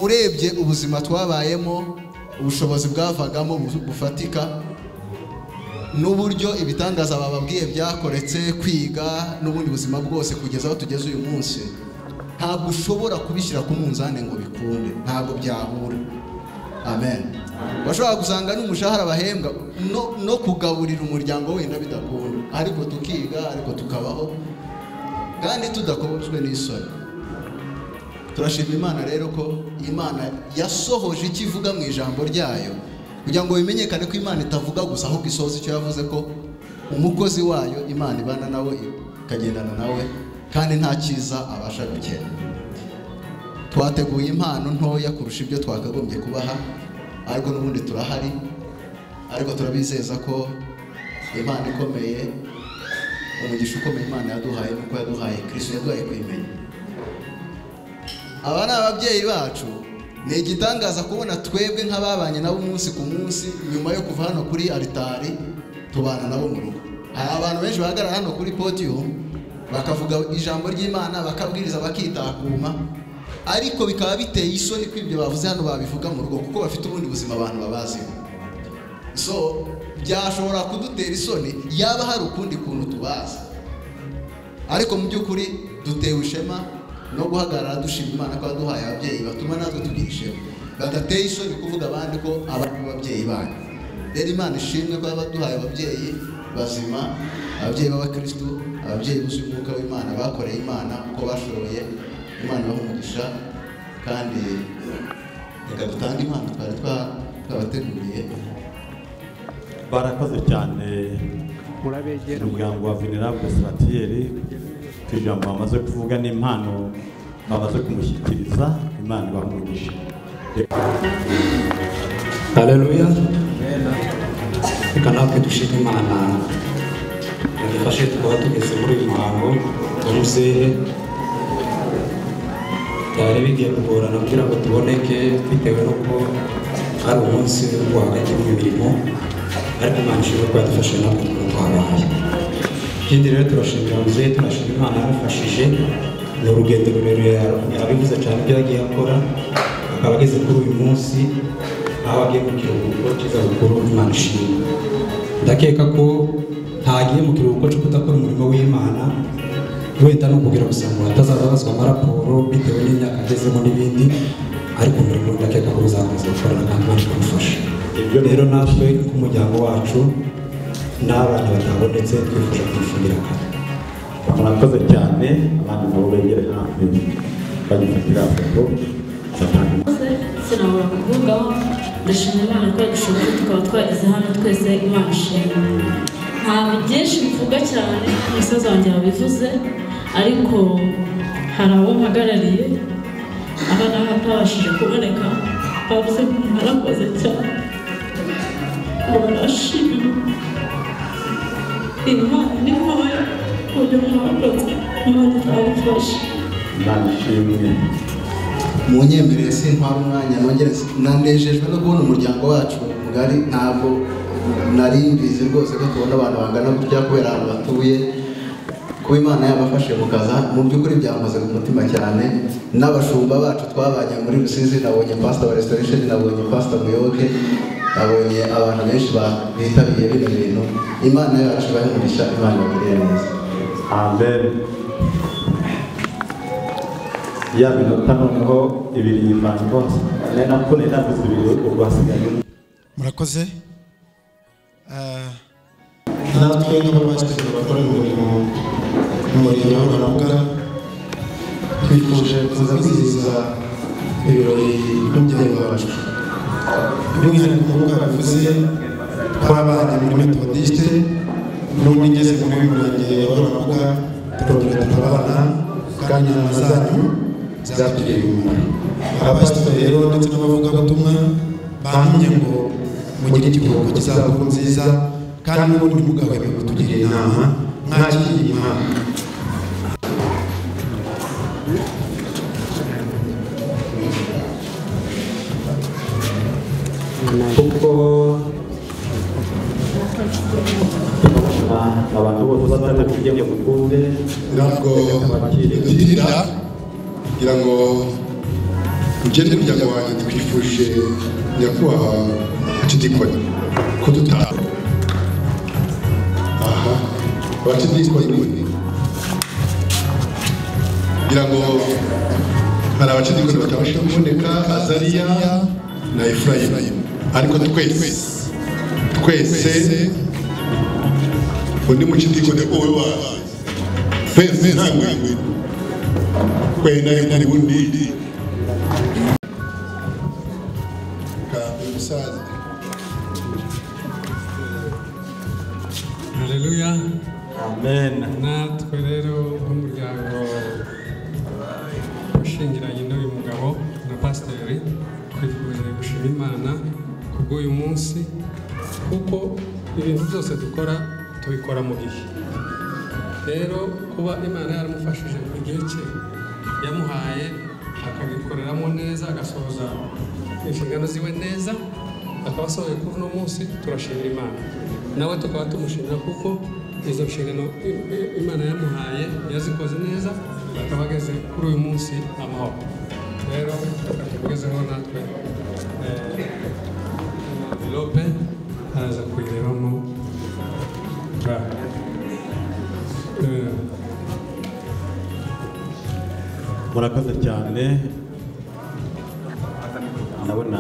S: urebye ubuzima twabayemo, ubushobozi bwavagamo bufatika, N'uburyo ibitangaza bababwiye byakoretse, kwiga n'ubundi buzima bwose kugeza aho tugeze uyu munsi, ntabwo ushobora kubishyira ku munzani ngo bikunde, ntabwo byahura. Amen. Bashobora gusanga n'umushahara bahembwa no kugaburira umuryango wenda bidakunda, ariko tukiga, ariko tukabaho kandi tudakozwe n'isoni. Turashima Imana rero ko Imana yasohoje icyo ivuga mu ijambo ryayo, kugira ngo bimenyekane ko Imana itavuga gusa, ahubwo isohoza icyo yavuze, ko umukozi wayo Imana ibana nawe, ikagendana nawe, kandi nta cyiza abasha gukena. Twateguye impano ntoya kurusha ibyo twakagombye kubaha, ariko n'ubundi turahari, ariko turabizeza ko Imana ikomeye, umugisha ukomeye Imana yaduhaye nuko yaduhaye Kristo, yaduhaye kwimenya. Aba ni ababyeyi bacu. Ni igitangaza kubona twebwe nk'ababanye nabo umunsi ku munsi, nyuma yo kuva hano kuri alitari tubana nabo mu rugo. Hari abantu benshi bahagarara hano kuri podium bakavuga ijambo ry'Imana, bakabwiriza, bakitakuma, ariko bikaba biteye isoni ko ibyo bavuze hano babivuga mu rugo, kuko bafite ubundi buzima abantu babaziho. So byashobora kudutera isoni yaba hari ukundi kuntu tubazi, ariko mu by'ukuri dutewe ishema no guhagarara dushima Imana ko yaduhaye ababyeyi batuma natwe tugira ishema, badateye isoni kuvuga abandi ko abandi babyeyi banyu. Rero Imana ishimwe ko yabaduhaye ababyeyi bazima, ababyeyi b'abakristo, ababyeyi buzuye umwuka w'Imana, bakoreye Imana uko bashoboye. Imana ibahe umugisha, kandi reka dutange impano twari twabateguriye.
N: Barakoze cyane umuryango wa Venerable Salatiel ku ijambo bamaze kuvuga n'impano bamaze kumushyikiriza. Imana ibahe umugisha.
T: Haleluya. Reka natwe dushime Imana yadufashe tukaba tugeze muri uyu muhango wa muzehe. Byari bigiye kugorana kugira ngo tuboneke bitewe n'uko ari umunsi wo hagati mu mirimo, ariko Imana ishimwe ko yadufashe natwe tukaba twabaye. Ikindi rero turashimira muzehe, turashima Imana yamufashije. Ni urugendo rurerure, yarabivuze cyane ibyo yagiye akora, akaba ageze kuri uyu munsi aho agiye mu kiruhuko cy'izabukuru. Imana ishimwe. Ndakeka ko ntagiye mu kiruhuko cyo kudakora umurimo w'Imana, wenda no kugira gusa ngo atazaza abazwa amaraporo bitewe n'imyaka agezemo n'ibindi, ariko umurimo ndakeka ko uzakomeza gukorana kandi Imana ikamufasha. Rero natwe nk'umuryango wacu n'abana batabonetse twifuje kumufungira kare.
N: Murakoze cyane, abandi nabo begere hafi bagifatira foto.
L: Sinabura kuvugaho, ndashima Imana ko yadushoboye tukaba twageze hano twese. Imana ishimwe. Ntabwo byinshi mvuga cyane, umusaza wanjye yabivuze, ariko hari abo mpagarariye, abana batabashije kuboneka, bavuze ko mwarakoze cyane, ngo barashima Imana ni ntoya ku buryo mwakoze, Imana izabafasha.
N: Imana ishimwe.
S: Munyemerere sintwara umwanya, nongere nanejejwe no kubona umuryango wacu mugari. Ntabwo nari mbizi rwose ko tubona abantu bangana gutya kubera ahantu batuye. Kuba Imana yabafashe mukaza, mu by'ukuri byamaze ku mutima cyane. N'abashumba bacu twabanye muri Rusizi, nabonye Pastor wa Restoration, nabonye Pastor Muyoboke, nabonye abantu benshi bitabiriye bino bintu. Imana yacu ibahe umugisha, Imana ibagirire neza.
N: Amen. Ya minota noneho ibiri yivanye rwose, nako nari navuze ibiri, ubwo hasigaye umwe.
Q: Murakoze. Natwe nk'abapasiteri bakora umurimo mu murenge wa Ruharambuga, twifuje kuza kwizihiza ibirori by'umubyeyi wacu. By'umwihariko nk'uko yabivuze, twabanye muri Methodiste, n'ubu ngeze muri uyu murenge wa Ruharambuga turongera turabana, kandi inama zanyu zatugiriye umumaro. Abapasiteri rero ndetse n'abavugabutumwa bantumye ngo mugire ikiruhuko cy'izabukuru nziza, kandi n'ubundi ntimugahweme kutugira inama, mwakiriye impano.
T: Kuko
N: abantu bose batakugiye mu kumbe
U: ntabwo dutinda, kugira ngo ugende umuryango wanjye twifuje nyakubahwa Archidikoni ko dutaha. Abacidikoni kugira ngo hari abacidikoni batabasha kuboneka, Azariya na Efurayimu, ariko twese twese undi mucidikoni wowe wa twese ntabwo kwena nari bundi ka umusaza.
D: Haleluya.
N: Amen.
D: Natwe rero nk'umuryango ushingiranye n'uyu mugabo na pasiteri, twifuje gushima Imana kubw'uyu munsi, kuko ibintu byose dukora tubikora mu gihe. Rero kuba Imana yaramufashije mu gihe cye yamuhaye, akagikoreramo neza, agasohoza inshingano ziwe neza, akaba asohoye kuri uno munsi, turashimira Imana. Nawe tukaba tumushimira kuko izo nshingano Imana yamuhaye yazikoze neza, akaba ageze kuri uyu munsi amahoro. Rero reka tugezeho natwe envelope araza kuyirebamo.
N: Murakoze cyane. Ndabona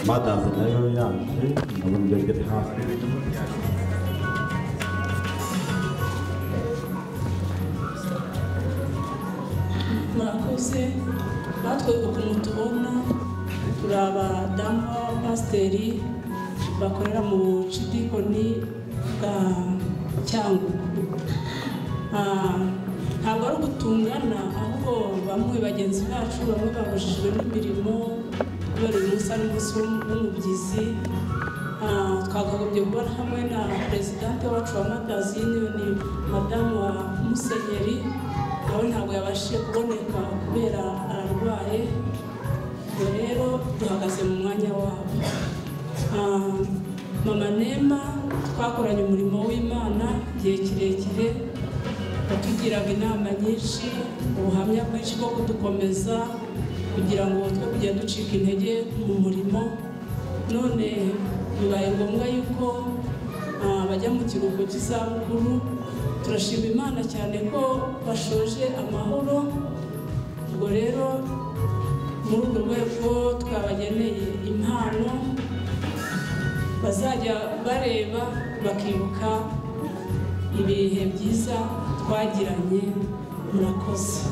N: madaze nayo yaje, ndabona ibyo hafi.
V: Murakoze. Natwe ukuntu tubona turi abadamu b'abapasiteri bakorera mu bucidikoni bwa Cyangugu. Ntabwo ari ugutungana, ahubwo bamwe bagenzi bacu bamwe babujijwe n'imirimo kubera uyu munsi ari umunsi w'umubyizi. Twakagombye kubona hamwe na perezidante wacu wa Mothers Union, madamu wa Musenyeri, nawe ntabwo yabashije kuboneka kubera ararwaye. Ubwo rero duhagaze mu mwanya wabo. Mama Nema twakoranye umurimo w'Imana igihe kirekire, yatugiraga inama nyinshi, ubuhamya bwinshi bwo kudukomeza kugira ngo twe kujya ducika intege mu murimo. None bibaye ngombwa yuko bajya mu kiruhuko cy'izabukuru. Turashima Imana cyane ko bashoje amahoro. Ubwo rero muri urwo rwego twabageneye impano bazajya bareba bakibuka ibihe byiza twagiranye. Murakoze.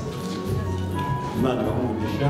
N: Imana ibahe umugisha.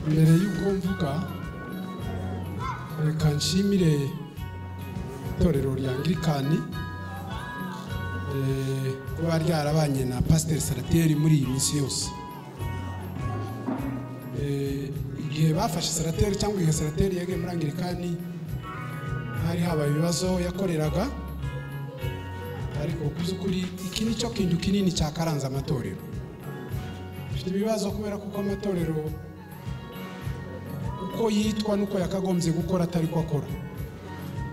C: Mbere y'uko mvuga, reka nshimire itorero rya Anglikani kuba ryarabanye na Pasiteri Sarateri muri iyi minsi yose. Igihe bafashe Sarateri cyangwa igihe Sarateri yagiye muri Anglikani, hari habaye ibibazo yakoreraga, ariko kuzukuri iki nicyo kintu kinini cyakaranze amatorero. Dufite ibibazo kubera kuko amatorero uko yitwa nuko yakagombye gukora atari ko akora.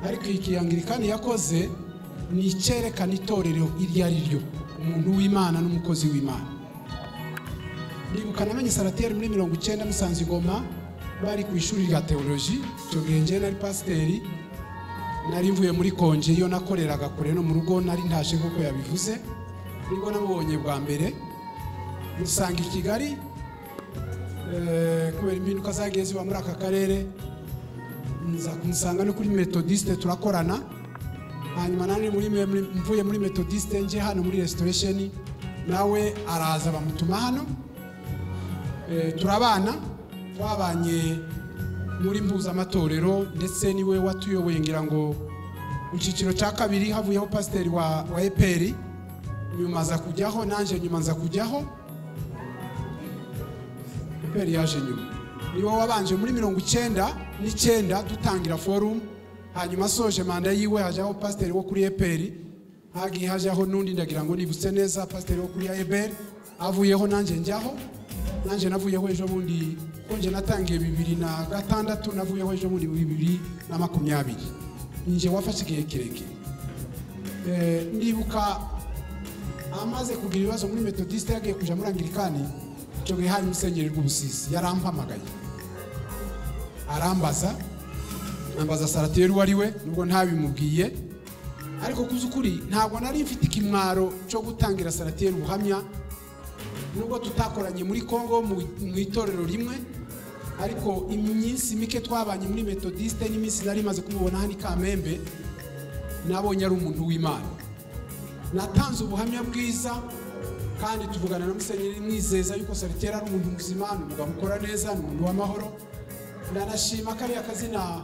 C: Ariko iki Anglikani yakoze ni icyerekana itorero iryo ari ryo, umuntu w'Imana n'umukozi w'Imana. Ndibuka namenye Sarateri muri 90 musanze Igoma, bari ku ishuri rya theology. Icyo gihe njye nari pasiteri, nari mvuye muri konje iyo nakoreraga kure no mu rugo, nari ntaje nk'uko yabivuze. Nibwo namubonye bwa mbere musanga i Kigali, kubera impinduka zagiye ziba muri aka karere, nza kumusanga no kuri Methodiste turakorana. Hanyuma nari mvuye muri Methodiste nje hano muri Restoration, nawe araza bamutuma hano. Turabana, twabanye muri mpuzamatorero, ndetse niwe watuyoboye ngira ngo mu cyiciro cya kabiri havuyeho pasiteri wa EPR, nyuma aza kujyaho, nanje nyuma nza kujyaho. EPR yaje nyuma, niwe wabanje muri 99 dutangira forum. Hanyuma asoje manda yiwe hajyaho pasiteri wo kuri EPR, Hagiye hajaho n'undi, ndagira ngo nibutse neza, pasiteri wo kuri Eberi avuyeho, nanjye njyaho. Nanjye navuyeho ejo bundi, ko nje natangiye 2006, navuyeho ejo bundi 2020. Ninjye wafashe igihe kirekire. Ndibuka amaze kugira ibibazo muri Methodiste, yagiye kuja muri Anglikani. Icyo gihe hari musenyeri Rwubusisi, yarampamagaye arambaza, ambaza Saratiyeri uwo ari we, nubwo ntabimubwiye. Ariko kuzukuri ntabwo nari mfite ikimwaro cyo gutangira Saratiyeri ubuhamya, nubwo tutakoranye muri Kongo mu itorero rimwe, ariko iminsi mike twabanye muri Methodiste n'iminsi nari maze kumubona hano i Kamembe, nabonye ari umuntu w'Imana. Natanze ubuhamya bwiza kandi tuvugana na musenyeri mwizeza yuko Saratiyeri ari umuntu muzima, ni umugabo ukora neza, ni umuntu w'amahoro. Ndanashima kariya kazina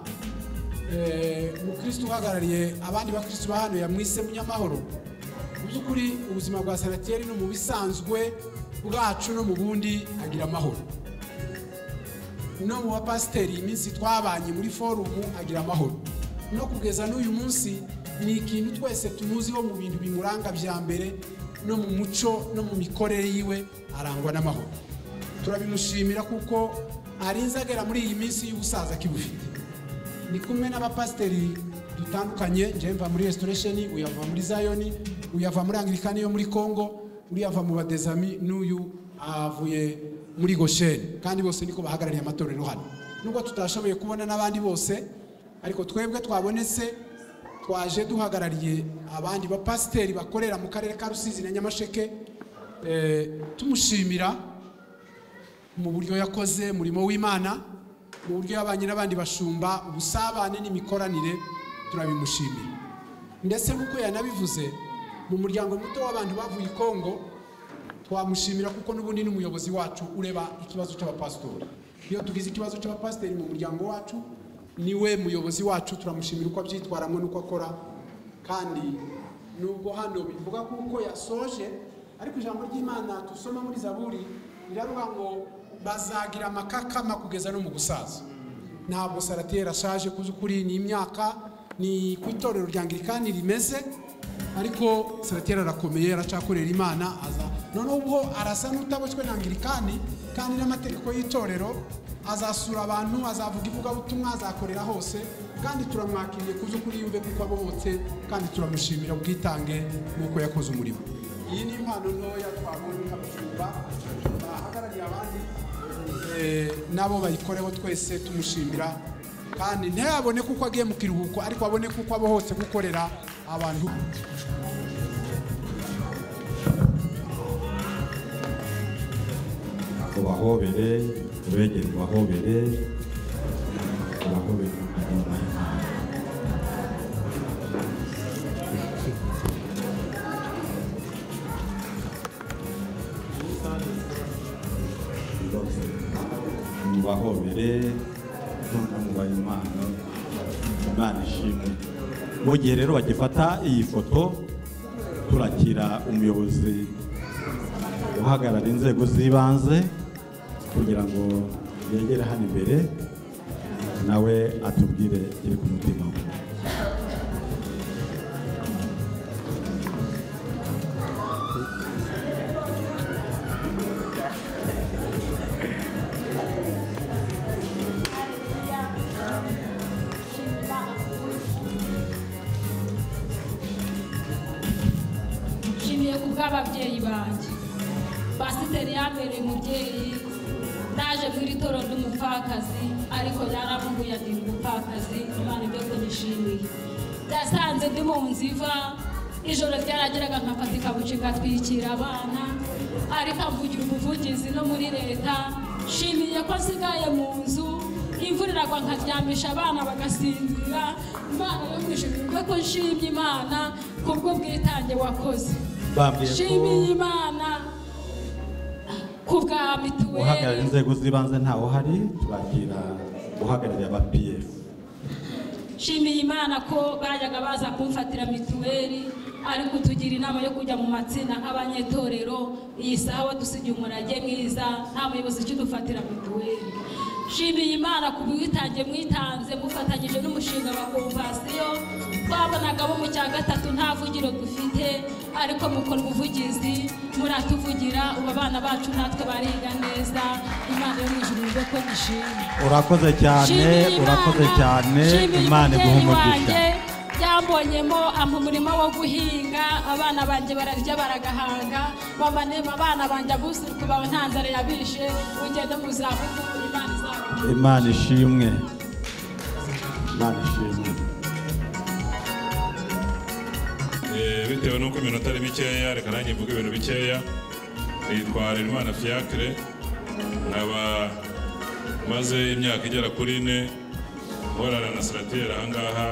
C: umukristo uhagarariye abandi bakristo ba hano yamwise Munyamahoro. Mu by'ukuri ubuzima bwa Saratiyeri no mu bisanzwe bwacu no mu bundi agira amahoro. No mu bapasiteri iminsi twabanye muri forumu agira amahoro. No kugeza n'uyu munsi ni ikintu twese tumuziho mu bintu bimuranga bya mbere, no mu muco no mu mikorere yiwe arangwa n'amahoro. Turabimushimira kuko arinze agera muri iyi minsi y'ubusaza kibufite. Ni kumwe n'abapasiteri dutandukanye, nje mva muri Restoration, uyava muri Zion, uyava muri Anglikani yo muri Congo, uriya ava mu Badezami, n'uyu avuye muri Goshen, kandi bose niko bahagarariye amatorero hano. Nubwo tutashoboye kubona n'abandi bose, ariko twebwe twabonetse twaje duhagarariye abandi bapasiteri bakorera mu karere ka Rusizi na Nyamasheke, tumushimira mu buryo yakoze murimo w'Imana, mu buryo yabanye n'abandi bashumba, ubusabane n'imikoranire, turabimushimira. Ndetse nk'uko yanabivuze, mu muryango muto w'abantu bavuye i Kongo twamushimira kuko n'ubundi ni umuyobozi wacu ureba ikibazo cy'abapasitori. Iyo tugize ikibazo cy'abapasiteri mu muryango wacu, niwe muyobozi wacu, turamushimira uko abyitwaramo n'uko akora. Kandi nubwo hano bivuga kuko yasoje, ariko ijambo ry'Imana tusoma muri Zaburi riravuga ngo bazagira amakakama kugeza no mu gusaza. Ntabwo Saratiyeri ashaje, kuzukuri ni imyaka, ni ku itorero rya Anglikani rimeze, ariko Saratiyeri arakomeye, aracakorera Imana. Aza noneho ubwo arasa n'utaboshywe na Anglikani kandi n'amategeko y'itorero, azasura abantu, azavuga ivugabutumwa, azakorera hose, kandi turamwakiriye kuzukuri yumve kuko abohotse, kandi turamushimira ubwitange n'uko yakoze umurimo. Iyi ni impano ntoya twabonye nk'abashumba bahagarariye abandi, nabo bayikoreho twese tumushimira, kandi ntiyabone kuko agiye mu kiruhuko, ariko abone kuko abohotse gukorera abantu.
N: Ubahobere, ubegere, ubahobere, ubahobere. Mubahobere, mubahe impano, Imana ishimwe. Mu gihe rero bagifata iyi foto, turakira umuyobozi uhagarara inzego z'ibanze kugira ngo yegere hano imbere nawe atubwire iri ku mutima we.
E: Nshimiye ku bw'ababyeyi banjye. Pasiteri yambereye umubyeyi, naje mu iri torero ry'umupfakazi, ariko yaravuguye ati umupfakazi, Imana ibyo nishimiye. Byasanze ndi mu nzu iva, ijoro ryarageraga nkafata ikabuci ngatwikira abana, ariko amvugira ubuvugizi no muri leta. Nshimiye ko nsigaye mu nzu, imvura iragwa nkaryamisha abana bagasinzira. Imana yo mu ijuru ivuge ko nshimye Imana kubw'ubwitange wakoze. Nshimiye Imana kubwa mituweli.
N: Uhagarariye inzego z'ibanze ntawe uhari, turakira uhagarariye aba PF.
E: Nshimiye Imana ko bajyaga baza kumfatira mituweli, ariko tugira inama yo kujya mu matsinda nk'abanyetorero. Iyi saha wadusigiye umurage mwiza, nta muyobozi ukidufatira mituweli. Nshimiye Imana ku bwitange mwitanze mufatanyije n'umushinga wa kompasiyo. Twabonaga bo mu cya gatatu nta vugiro dufite, ariko mukora ubuvugizi, muratuvugira. Ubu abana bacu natwe bariga neza. Imana yo mu ijuru ibe ko nishimye.
N: Urakoze cyane, urakoze cyane. Imana iguhe umugisha.
E: Byambonyemo ampa umurima wo guhinga, abana banjye bararya baragahanga, abana banjye abuzuku bawe nta nzara yabishe. Ugende mu zabukuru, Imana izabaha.
N: Imana ishimwe, Imana ishimwe.
A: Bitewe n'uko iminota ari mikeya, reka nanjye mvuge ibintu bikeya. Nitwa Harerimana Fiacre, nkaba maze imyaka igera kuri 4 nkorana na Saratiyeri aha ngaha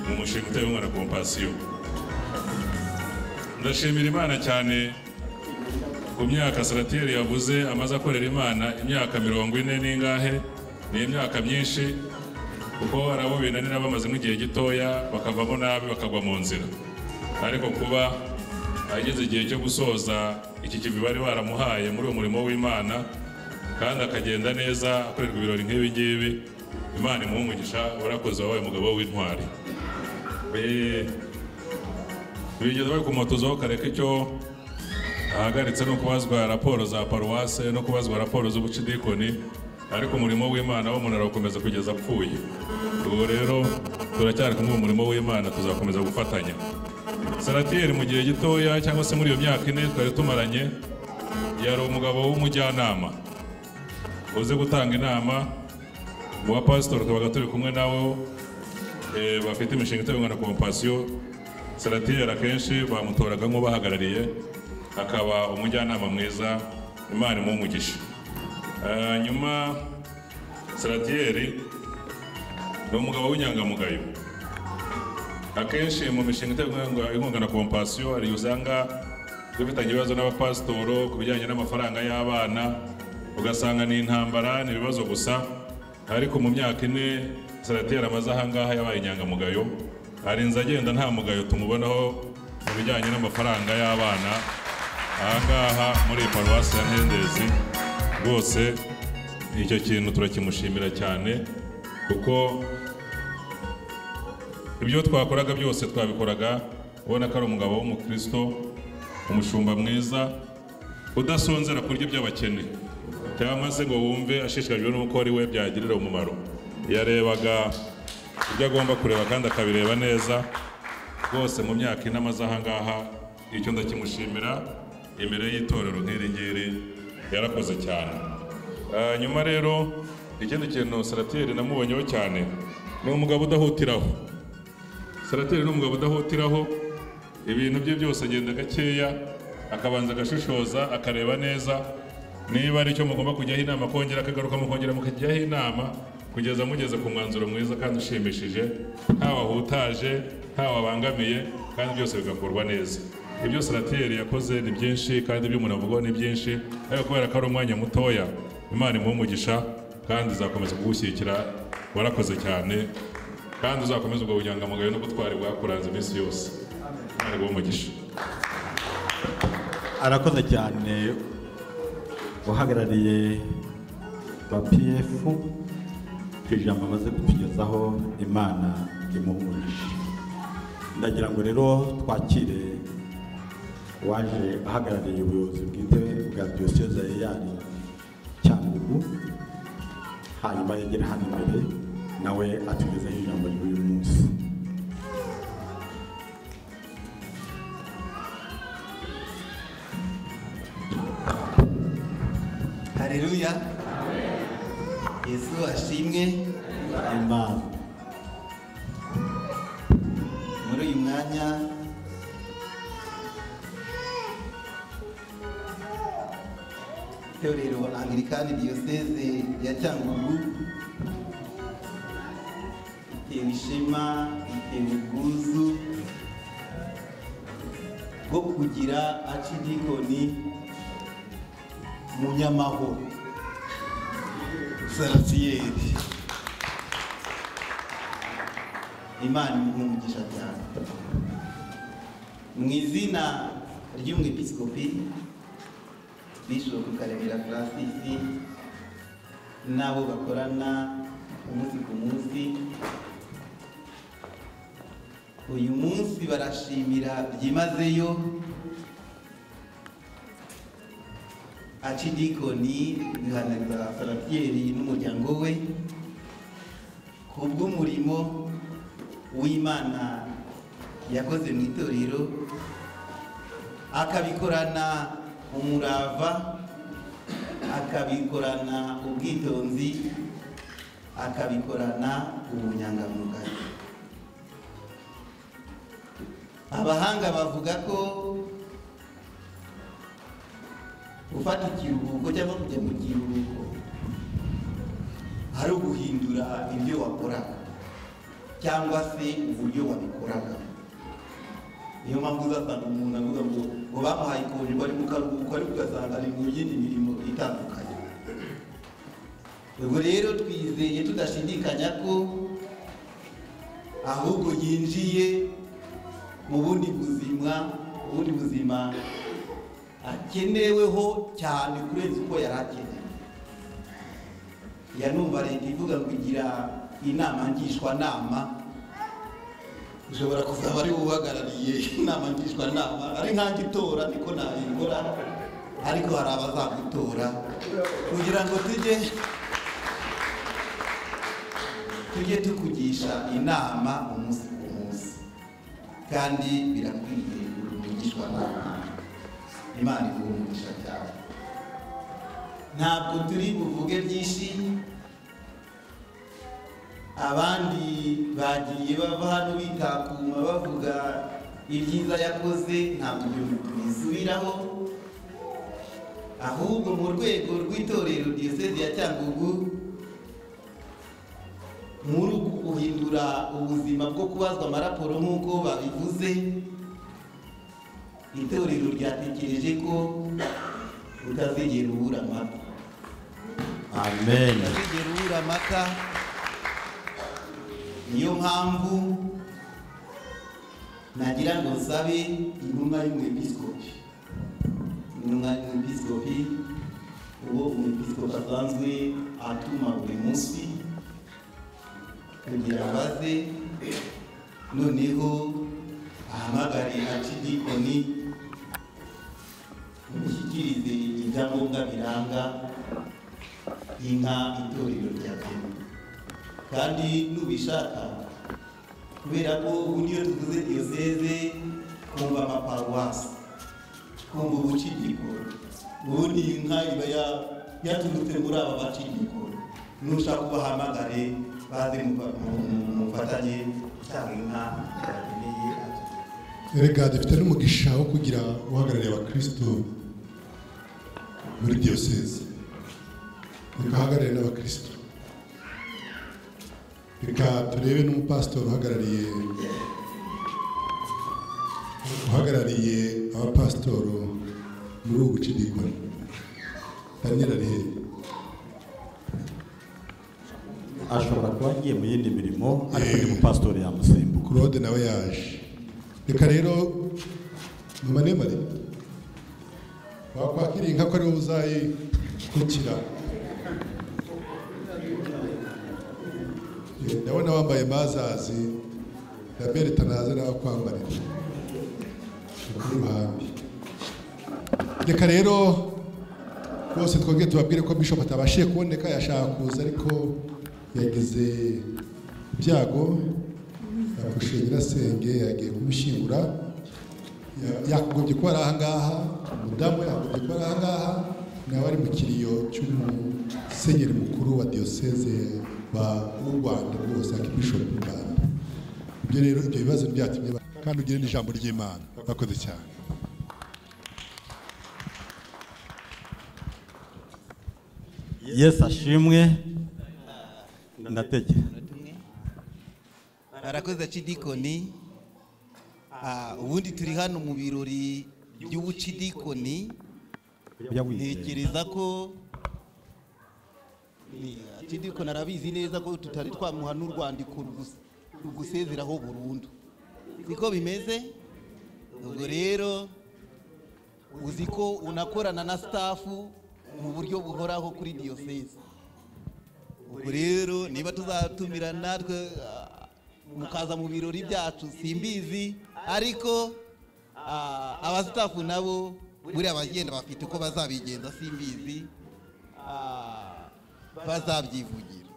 A: mu mushinga uteye inkunga na Kompasiyo. Ndashimira Imana cyane ku myaka Saratiyeri yavuze amaze akorera Imana, imyaka 40 n'ingahe, ni imyaka myinshi, kuko hari abo binanira bamaze nk'igihe gitoya bakavamo nabi bakagwa mu nzira. Ariko kuba ageze igihe cyo gusoza iki kivi bari baramuhaye muri uwo murimo w'Imana, kandi akagenda neza akorerwa ibirori nk'ibi ngibi, Imana imuhe umugisha. Warakoze, wabaye umugabo w'intwari. Bigeze bari kumutuzaho kareka icyo ahagaritse no kubazwa raporo za paruwase no kubazwa raporo z'ubucidikoni, ariko umurimo w'Imana wo umuntu arakomeza kugeza apfuye. Ubu rero turacyari kumwe mu murimo w'Imana, tuzakomeza gufatanya. Saratiyeri mu gihe gitoya cyangwa se muri iyo myaka 4 twari tumaranye, yari umugabo w'umujyanama uzi gutanga inama mu bapasitori tubaga turi kumwe nabo bafite imishinga itangwa na Kompasiyo. Saratiyeri akenshi bamutoraga nk'ubahagarariye, akaba umujyanama mwiza. Imana imuhe umugisha. Nyuma Saratiyeri ni umugabo w'inyangamugayo. Akenshi mu mishinga iterwa inkunga na Kompasiyo hari usanga dufitanye ibibazo n'abapasitoro ku bijyanye n'amafaranga y'abana, ugasanga ni intambara, ni ibibazo gusa. Ariko mu myaka 4 Saratiyeri amaze aha ngaha yabaye inyangamugayo, arinze agenda nta mugayo tumubonaho mu bijyanye n'amafaranga y'abana aha ngaha muri paruwasi ya Ntendezi. Rwose icyo kintu turakimushimira cyane, kuko ibyo twakoraga byose twabikoraga ubona ko ari umugabo w'umukristo, umushumba mwiza, udasonzera kurya iby'abakene cyangwa se ngo wumve ashishikajwe n'uko ari we byagirira umumaro. Yarebaga ibyo agomba kureba kandi akabireba neza. Rwose mu myaka 4 amaze aha ngaha, icyo ndakimushimira imbere y'itorero nk'iri ngiri, yarakoze cyane. Nyuma rero ikindi kintu Saratiyeri namubonyeho cyane, ni umugabo udahutiraho. Saratiyeri ni umugabo udahutiraho, ibintu bye byose agenda gakeya, akabanza agashishoza, akareba neza niba ari icyo mugomba kujyaho inama, kongera akagaruka mukongera mukajyaho inama, kugeza mugeze ku mwanzuro mwiza kandi ushimishije, ntawe ahutaje, ntawe abangamiye, kandi byose bigakorwa neza. Ibyo Saratiyeri yakoze ni byinshi, kandi ibyo umuntu avugaho ni byinshi, ariko kubera ko ari umwanya mutoya, Imana imuhe umugisha kandi izakomeza kugushyigikira. Warakoze cyane, kandi uzakomeza ubwo bunyangamugayo no gutwara bwakuranze iminsi yose. Imana iguhe umugisha.
N: Arakoze cyane uhagarariye ba PF ku ijambo amaze kutugezaho, Imana imuhe umugisha. Ndagira ngo rero twakire waje ahagarariye ubuyobozi bwite bwa Diyoseze ya Cyangugu, hanyuma yegere hano imbere nawe atugezeho ijambo ry'uyu munsi.
G: Haleluya. Yesu ashimwe.
N: Amen.
G: Muri uyu mwanya Itorero Anglikani Diyoseze ya Cyangugu itewe ishema, itewe ubwuzu bwo kugira Archidikoni Munyamahoro Saratiyeri. Imana imuhe umugisha cyane. Mu izina ry'umwepiskopi Bishop Karemera Francis n'abo bakorana umunsi ku munsi, Uyu munsi barashimira byimazeyo Acidikoni Ruhananiza Salatieri n'umuryango we kubw'umurimo w'Imana yakoze mu itorero, akabikorana umurava, akabikorana ubwitonzi, akabikorana ubunyangamugayo. Abahanga bavuga ko gufata ikiruhuko cyangwa kujya mu kiruhuko ari uguhindura ibyo wakoraga cyangwa se uburyo wabikoraga. Niyo mpamvu uzasanga umuntu avuga ngo bamuhaye ikonje bari mu karuhuko, ariko ugasanga ari mu yindi mirimo itandukanye. Ubwo rero twizeye tudashidikanya ko ahubwo yinjiye mu bundi buzima akeneweho cyane kurenza uko yari akenewe. Yanumva leta ivuga ngo igira inama ngishwanama, ushobora kuzaba ari uhagarariye inama ngishwanama, ari nkanjye itora niko nayikora, ariko hari abazagutora kugira ngo tujye tukugisha inama umunsi ku munsi, kandi birakwiye umugishwanama. Imana iguhe umugisha cyane. Ntabwo turi buvuge byinshi, abandi bagiye bava hano bitakuma bavuga ibyiza yakoze, ntabwo ibyo tubisubiraho, ahubwo mu rwego rw'itorero Diyosezi ya Cyangugu, muri uku guhindura ubuzima bwo kubazwa amaraporo nk'uko babivuze, itorero ryatekereje ko utazigera ubura amata.
N: Amen.
G: Utazigera ubura amata. Niyo mpamvu nagira ngo nsabe intumwa y'umwepiskopi, uwo umwepiskopi asanzwe atuma buri munsi kugira abaze, noneho ahamagare Acidikoni umushyikirize ibyangombwa biranga inka itorero rya Kenya. Kandi nubishaka, kubera ko ubundi iyo tuvuze diyoseze kumva amaparuwasi, kumva ubucidikoni, ubundi inka iba yaturutse muri aba bacidikoni. Nushaka ubahamagare baze mufatanye gutanga inka yageneye.
U: Erega dufite n'umugisha wo kugira uhagarariye abakristo muri diyoseze, reka ahagarariye n'abakristo, reka turebe n'umupasitori uhagarariye abapasitoro muri ubu bucidikoni. Daniel ari hehe?
N: Ashobora kuba agiye mu yindi mirimo, ariko ni mupasitori yamusimbuka.
U: Claude nawe yaje. Reka rero manemare wakwakira inka ko ari wowe uzayikukira. Ndabona wambaye mazazi na Berta naze nawe kwambarira kuri ruhambi. Reka rero bose twongere tubabwire ko Bishop atabashije kuboneka, yashaka kuza ariko yagize ibyago, yapfushije nyirasenge, yagiye kumushyingura. Yakagombye kuba ari aha ngaha, umudamu yakagombye kuba ari aha ngaha, nawe ari mu kiriyo cy'umusenyeri mukuru wa diyoseze w'u Rwanda rwose, Archbishop w'u Rwanda. Ibyo rero ibyo bibazo byatumye, kandi ugire n'ijambo ry'Imana. Bakoze cyane.
N: Yesu ashimwe. Ndatekera.
G: Barakoze Acidikoni. Ubundi turi hano mu birori by'ubucidikoni. Ntekereza ko Acidikoni arabizi neza ko tutari twamuha n'urwandiko rugusezeraho burundu, siko bimeze? Ubwo rero uzi ko unakorana na staff mu buryo buhoraho kuri diyoseze. Ubwo rero niba tuzatumira natwe Mukaza mu birori byacu simbizi, ariko abasitafu nabo buriya abagenda bafite uko bazabigenza simbizi, bazabyivugira.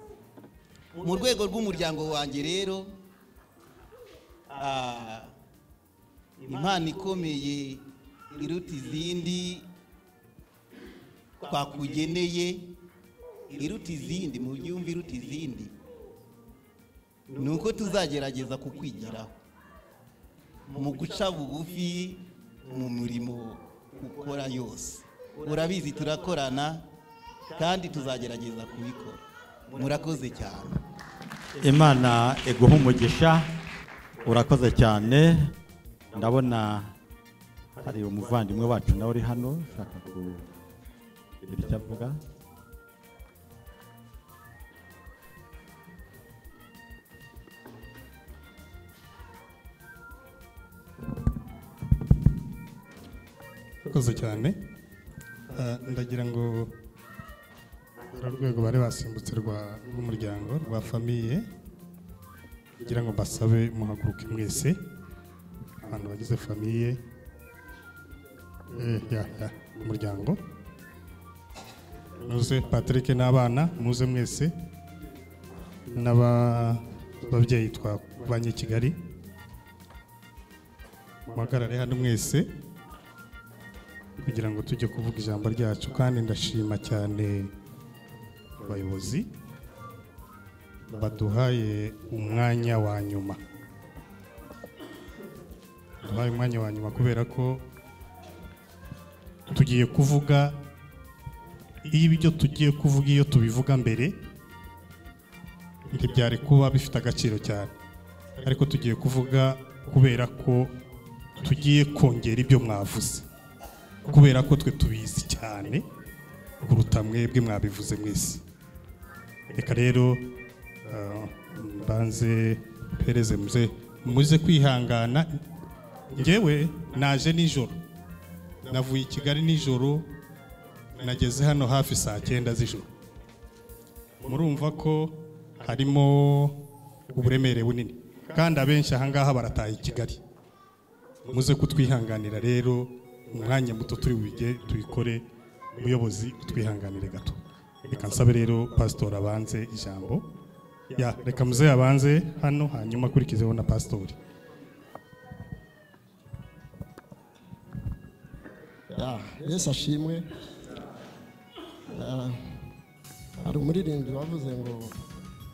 G: Mu rwego rw'umuryango wanjye rero, impano ikomeye iruta izindi twakugeneye, iruta izindi mu byumva, iruta izindi ni uko tuzagerageza kukwigiraho mu guca bugufi mu murimo ukora yose. Urabizi turakorana kandi tuzagerageza kubikora. Murakoze cyane.
N: Imana iguhe umugisha, urakoze cyane. Ndabona hari umuvandimwe wacu nawe uri hano ushaka kugira icyo avuga.
F: Urakoze cyane. Ndagira ngo urwego bari basimbutse rw'umuryango rwa famiye, kugira ngo mbasabe muhaguruke mwese abantu bagize famiye umuryango. Muze Patrick n'abana, muze mwese n'ababyeyi twabanye Kigali, muhagarare hano mwese kugira ngo tujye kuvuga ijambo ryacu. Kandi ndashima cyane abayobozi baduhaye umwanya wa nyuma, baduhaye umwanya wa nyuma kubera ko tugiye kuvuga ibyo tugiye kuvuga. Iyo tubivuga mbere ntibyari kuba bifite agaciro cyane, ariko tugiye kuvuga kubera ko tugiye kongera ibyo mwavuze, kubera ko twe tubizi cyane kuruta mwebwe mwabivuze mwese. Reka rero mbanze pereze muze kwihangana. Njyewe naje nijoro, navuye i Kigali nijoro, nageze hano hafi saa 9 z'ijoro. Murumva ko harimo uburemere bunini, kandi abenshi ahangaha barataye i Kigali. Muze kutwihanganira rero umwanya muto turi bubige tubikore. Umuyobozi utwihanganire gato. Reka nsabe rero pastor abanze ijambo. Ya reka muze abanze hano, hanyuma akurikizeho na pastor.
H: Ya Yesu ashimwe. Hari umuririmbyi wavuze ngo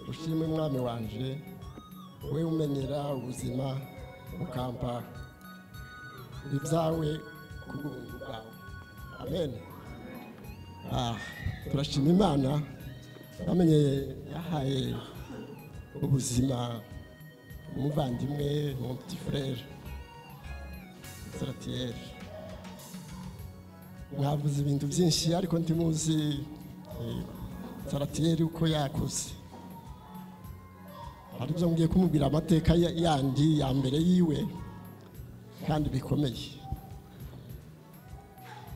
H: ushimwe mwami wanje, we umenyera ubuzima ukampa ibyawe kubw'ubuntu bwawe. Amen. Turashima Imana bamenye yahaye ubuzima umuvandimwe mon petit frère Saratiel. Mwavuze ibintu byinshi ariko ntimuzi Saratiel uko yakoze. Hari ibyo ngiye kumubwira amateka yandi ya mbere yiwe kandi bikomeye.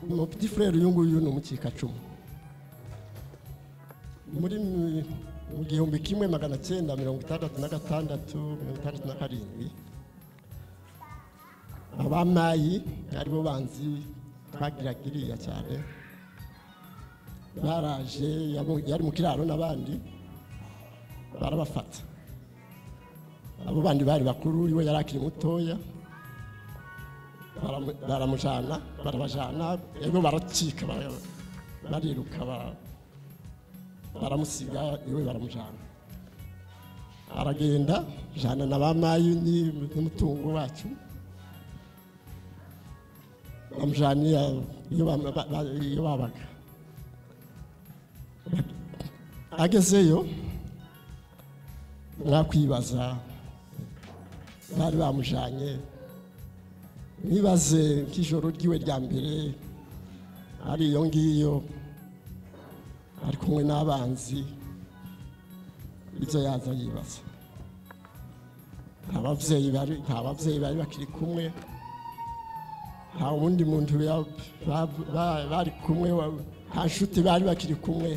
H: Mon petit frère uyu nguyu ni umukikacumu. Muri mu 1966 67 abamayi aribo banzi twagiraga iriya cyane, baraje yari mu kiraro n'abandi barabafata. Abo bandi bari bakuru, iwe yari akiri mutoya, baramujana barabajana, ebo baracika bariruka baramusiga iwe baramujana. Aragenda jana na bamayi n'umutungo wacu, bamujana iyo babaga. Agezeyo mwakwibaza bari bamujanye, nibaze nk'ijoro ryiwe rya mbere ari iyo ngiyo ari kumwe n'abanzi, ibyo yaza yibaza. Nta babyeyi bari bakiri kumwe, nta wundi muntu bari kumwe, nta nshuti bari bakiri kumwe,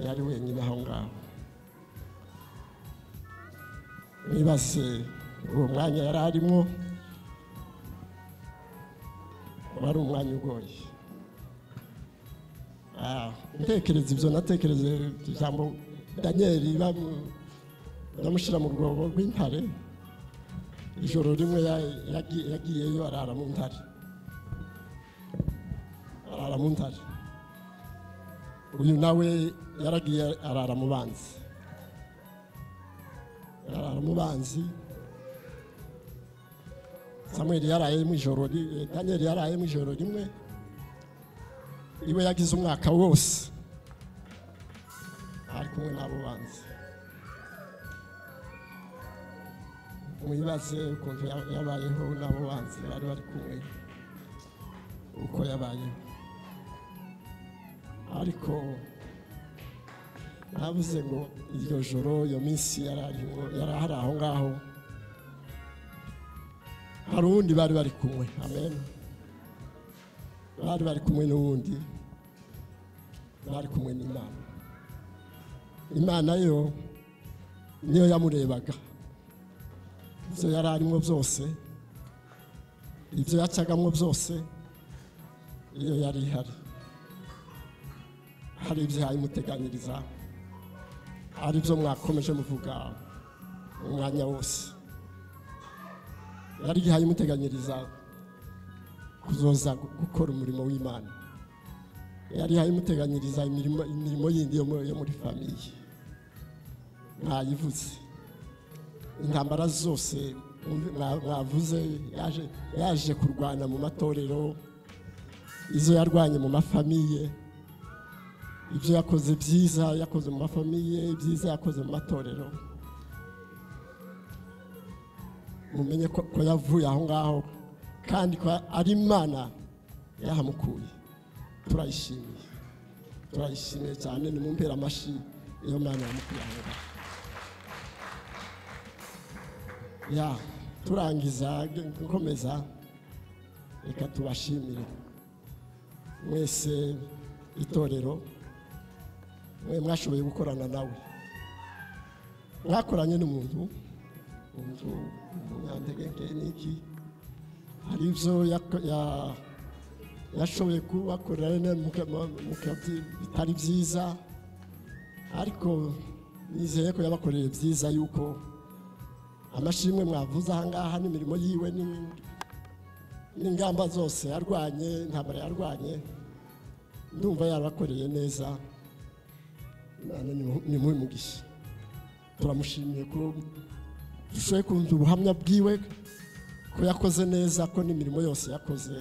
H: yari wenyine aho ngaho. Mwibase uwo mwanya yari arimo, wari umwanya ugoye. Ntekereza ibyo, natekereza ijambo Daniel bamushyira mu rwobo rw'intare. Ijoro rimwe yagiyeyo arara mu ntare, arara mu ntare. Uyu nawe yaragiye arara mu banzi, arara mu banzi. Samuel yaraye mu ijoro, Daniel yaraye mu ijoro rimwe, iwe yagize umwaka wose ari kumwe n'abo banzi. Mwibaze ukuntu yabayeho n'abo banzi bari bari kumwe, uko yabayeho. Ariko navuze ngo iryo joro, iyo minsi yari ari aho ngaho, hari uwundi bari bari kumwe. Amen. Bari bari kumwe n'uwundi, bari kumwe n'Imana. Imana yo niyo yamurebaga, ibyo yari arimo byose, ibyo yacagamo byose, iyo yari ihari. Hari ibyo yayimuteganyiriza, hari ibyo mwakomeje muvuga umwanya wose. Yari yayimuteganyiriza kuzoza gukora umurimo w'Imana, yari yayimuteganyiriza imirimo yindi yo muri famiye. Mwayivuze intambara zose mwavuze, yaje kurwana mu matorero, izo yarwanye mu mafamiye, ibyo yakoze byiza yakoze mu mafamiye, ibyiza yakoze mu matorero. Mumenye ko yavuye aho ngaho, kandi ko ari Imana yahamukuye. Turayishimiye, turayishimiye cyane. Nimumpera amashyi iyo Mana yamukuye aho ngaho. Ya turangiza nkomeza, reka tubashimire mwese itorero, mwe mwashoboye gukorana nawe. Mwakoranye n'umuntu umunyantegenke n'iki, hari ibyo yashoboye kubakorera bitari byiza, ariko nizeye ko yabakoreye byiza, yuko amashimwe mwavuze aha ngaha n'imirimo yiwe n'ingamba zose yarwanye, intambara yarwanye, ndumva yabakoreye neza. Imana nimuhe umugisha. Turamushimiye ko dushoboye kumva ubuhamya bwiwe, ko yakoze neza, ko n'imirimo yose yakoze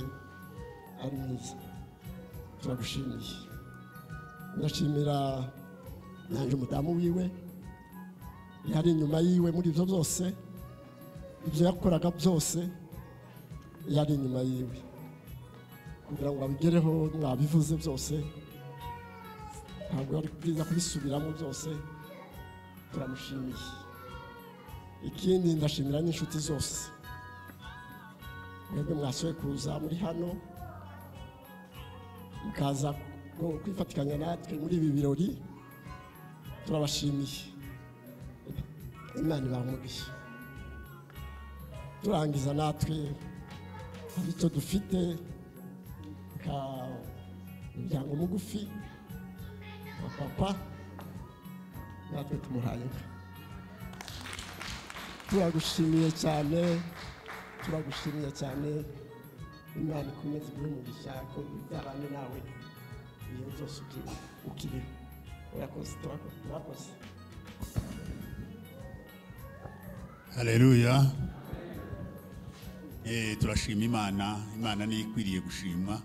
H: ari myiza. Turagushimiye. Ndashimira nanjye umudamu wiwe, yari inyuma yiwe muri ibyo byose, ibyo yakoraga byose yari inyuma yiwe kugira ngo abigereho. Mwabivuze byose, ntabwo ari byiza kubisubiramo byose. Turamushimiye. Ikindi ndashimira n'inshuti zose mwebwe mwashoboye kuza muri hano, mukaza kwifatikanya natwe muri ibi birori. Turabashimiye. Imana ibahe. Turangiza natwe hari icyo dufite ka muryango mugufi wa papa, natwe tumuhaye inka. Turagushimiye cyane, turagushimiye cyane. Imana ikomeze iguhe umugisha, ko bizabane nawe ibihe byose ukiriho. Urakoze, turakoze.
B: Haleluya. Turashima Imana. Imana niyo ikwiriye gushimwa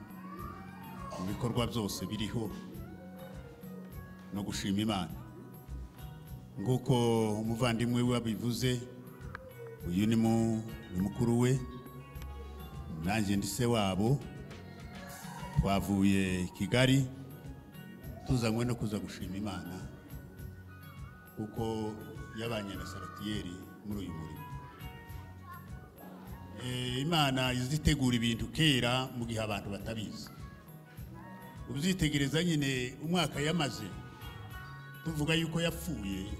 B: mu bikorwa byose biriho, no gushima Imana. Nguko umuvandimwe we abivuze, uyu ni mukuru we, nanjye ndi se wabo. Twavuye Kigali tuzanywe no kuza gushima Imana, kuko yabanye na Saratiyeri muri uyu murimo. Imana izitegura ibintu kera mu gihe abantu batabizi. Ubyitegereza nyine umwaka yamaze tuvuga yuko yapfuye,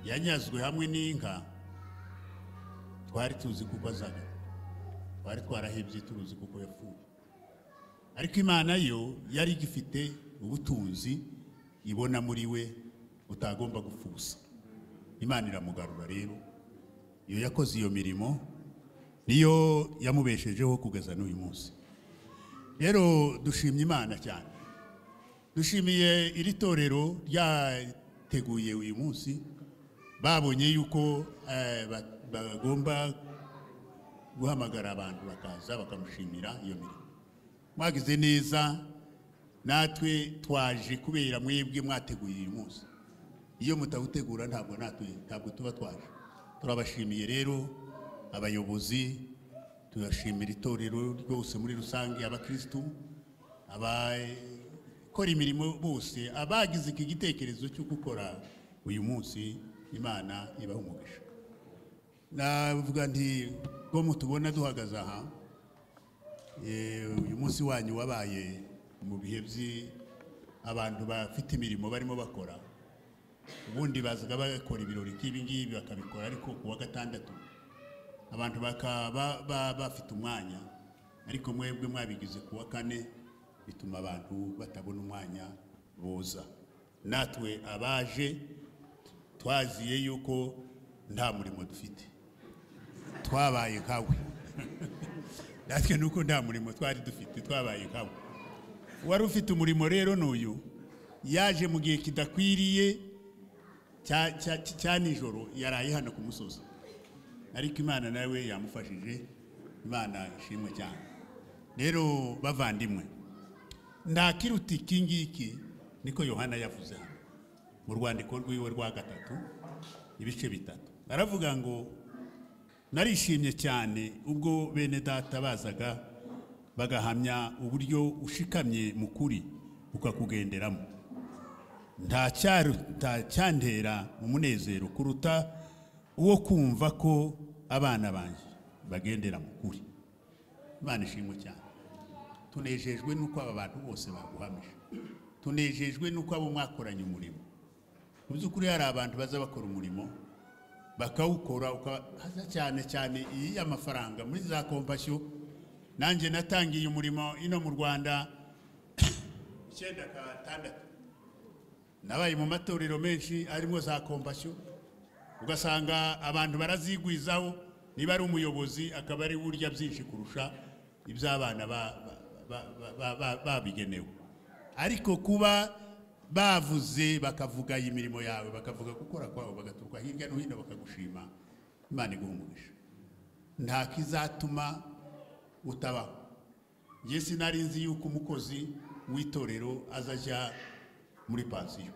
B: yanyazwe hamwe n'inka. Twari tuzi kuko azagaruka, twari twarahebye turuzi kuko yapfuye, ariko Imana yo yari igifite ubutunzi ibona muri we utagomba gupfa ubusa. Imana iramugarura rero, iyo yakoze iyo mirimo niyo yamubeshejeho kugeza n'uyu munsi. Rero dushimye Imana cyane, dushimiye iri torero ryateguye uyu munsi. Babonye yuko bagomba guhamagara abantu bakaza bakamushimira iyo mirimo. Mwagize neza, natwe twaje kubera mwebwe mwateguye uyu munsi. Iyo mutawutegura ntabwo natwe ntabwo tuba twaje. Turabashimiye rero abayobozi, turashimira itorero ryose muri rusange, abakristu, abakora imirimo bose, abagize iki gitekerezo cyo gukora uyu munsi. Imana ibahe umugisha. Navuga nti ko mutubona duhagaze aha, uyu munsi wanyu wabaye mu bihe abantu bafite imirimo barimo bakora. Ubundi bazaga bakora ibirori nk'ibi ngibi bakabikora ariko ku wa gatandatu abantu bakaba bafite umwanya, ariko mwebwe mwabigize ku wa kane, bituma abantu batabona umwanya boza. Natwe abaje twaziye yuko nta murimo dufite, twabaye nkawe. Natwe nuko nta murimo twari dufite, twabaye nkawe. Wari ufite umurimo rero n'uyu yaje mu gihe kidakwiriye cya nijoro, yaraye hano ku musozi, ariko Imana nawe yamufashije. Imana ishimwe cyane. Rero bavandimwe, nta kiruta iki ngiki, niko Yohana yavuze hano mu rwandiko rw'iwe rwa 3 ibice 3. Aravuga ngo narishimye cyane ubwo bene data bazaga bagahamya uburyo ushikamye mu kuri ukakugenderamo. Nta cyantera umunezero kuruta uwo kumva ko abana banjye bagendera mu kuri. Imana ishimwe cyane. Tunejejwe nuko aba bantu bose baguhamije, tunejejwe nuko abo mwakoranye umurimo. Mu by'ukuri hari abantu baza bakora umurimo bakawukora ukahaza cyane cyane iyi y'amafaranga muri za kompasiyo. Nanjye natangiye umurimo ino mu Rwanda 96, nabaye mu matorero menshi arimo za kompasiyo, ugasanga abantu barazigwizaho, niba ari umuyobozi akaba ari urya byinshi kurusha iby'abana babigenewe. Ariko kuba bavuze bakavuga imirimo yawe, bakavuga gukora kwawe, bagaturuka hirya no hino bakagushima, Imana iguha umugisha. Nta kizatuma utabaho. Njye sinari nzi yuko umukozi w'itorero azajya muri pansiyo.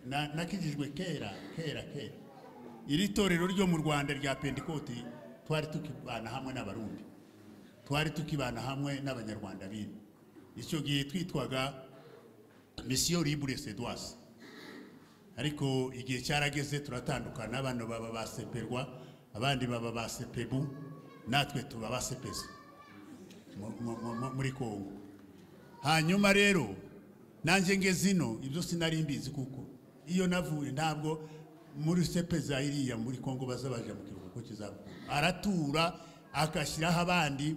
B: Nakijijwe kera kera kera. Iri torero ryo mu Rwanda rya Pentecote twari tukibana hamwe n'Abarundi, twari tukibana hamwe n'Abanyarwanda bino. Icyo gihe twitwaga Mission Libre Sedoise, ariko igihe cyarageze turatandukana, abantu baba baseperwa, abandi baba basepebu, natwe tuba basepeze muri Kongo. Hanyuma rero nanjye ngeze ino ibyo sinari mbizi, kuko iyo navuye ntabwo muri sepeza iriya muri Kongo bazabaje mu kiruhuko cy'izabukuru. Aratura akashyiraho abandi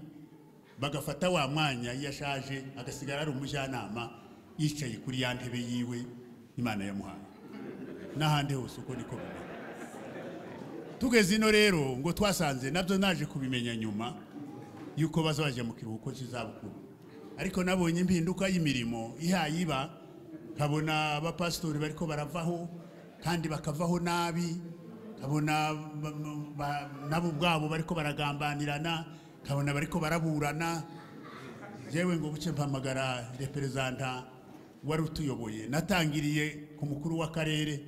B: bagafata wa mwanya yashaje, agasigara ari umujyanama yicaye kuri ya ntebe yiwe Imana yamuhaye. N'ahandi hose uko niko bimeze. Tugeze ino rero ngo twasanze nabyo naje kubimenya nyuma yuko bazabaje mu kiruhuko cy'izabukuru. Ariko nabonye impinduka y'imirimo ihaye iba, nkabona abapasitori bariko baravaho kandi bakavaho nabi, nkabona nabo ubwabo bariko baragambanirana, nkabona bariko baraburana. Jewe ngo buce mpamagara reperezanta wari utuyoboye, natangiriye ku mukuru w'akarere,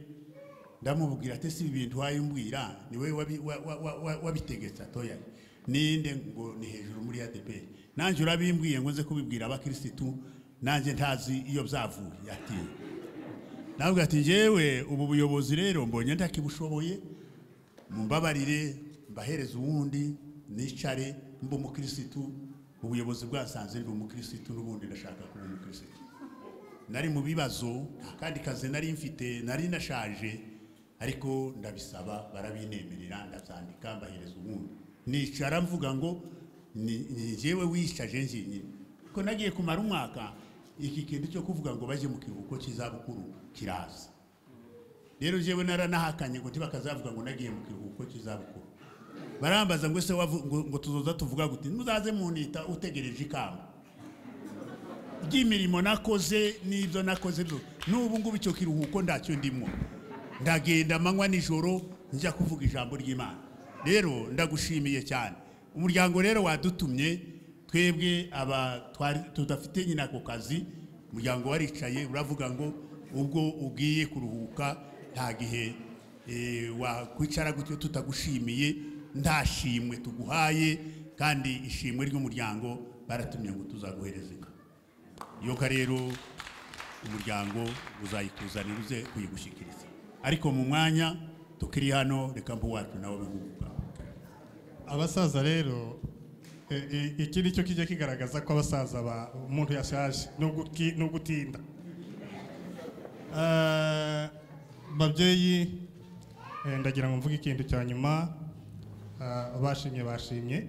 B: ndamubwira ati si ibintu wayimbwira ni wewe wabitegetse atoya ninde ngo ni hejuru muri ADP, nanjye urabimbwiye ngo nze kubibwira abakirisitu, nanjye ntazi iyo byavuye. Ati navuga ati njyewe ubu buyobozi rero mbonye ntakibushoboye, mumbabarire mbahereze uwundi nicare mbe umukirisitu, ubuyobozi bwasanze ndi umukirisitu n'ubundi ndashaka kuba umukirisitu. Nari mu bibazo nta kandi kazi nari mfite, nari nashaje, Ariko ndabisaba barabinemerera, ndabyandika mbahereza ubundi. Nicara mvuga ngo ni njyewe wishaje njyenyine, ko nagiye kumara umwaka iki kintu cyo kuvuga ngo baje mu kiruhuko cy'izabukuru kiraza. Rero njyewe naranahakanye ngo ntibakazavuga ngo nagiye mu kiruhuko cy'izabukuru. Barambaza ngo ese ngo tuzoza tuvuga gute? Muzaze munita utegereje ikamba ry'imirimo nakoze n'ibyo nakoze byo. N'ubu ngubu icyo kiruhuko ndacyo ndimwo, ndagenda amanywa nijoro njya kuvuga ijambo ry'Imana. Rero ndagushimiye cyane. Umuryango rero wadutumye twebwe aba tudafite nyina ako kazi, umuryango waricaye uravuga ngo ubwo ugiye kuruhuka nta gihe wakwicara gutyo tutagushimiye, ndashimwe tuguhaye, kandi ishimwe ry'umuryango baratumye ngo tuzaguhereze. Iyo rero umuryango uzayikuzanira uze kuyigushikiriza. Ariko mu mwanya tukiri hano reka mbu wacu nawe bihuguka.
F: Abasaza rero iki nicyo kijya kigaragaza ko abasaza ba umuntu yashaje no gutinda. Babyeyi ndagira ngo mvuge ikintu cya nyuma. Bashimye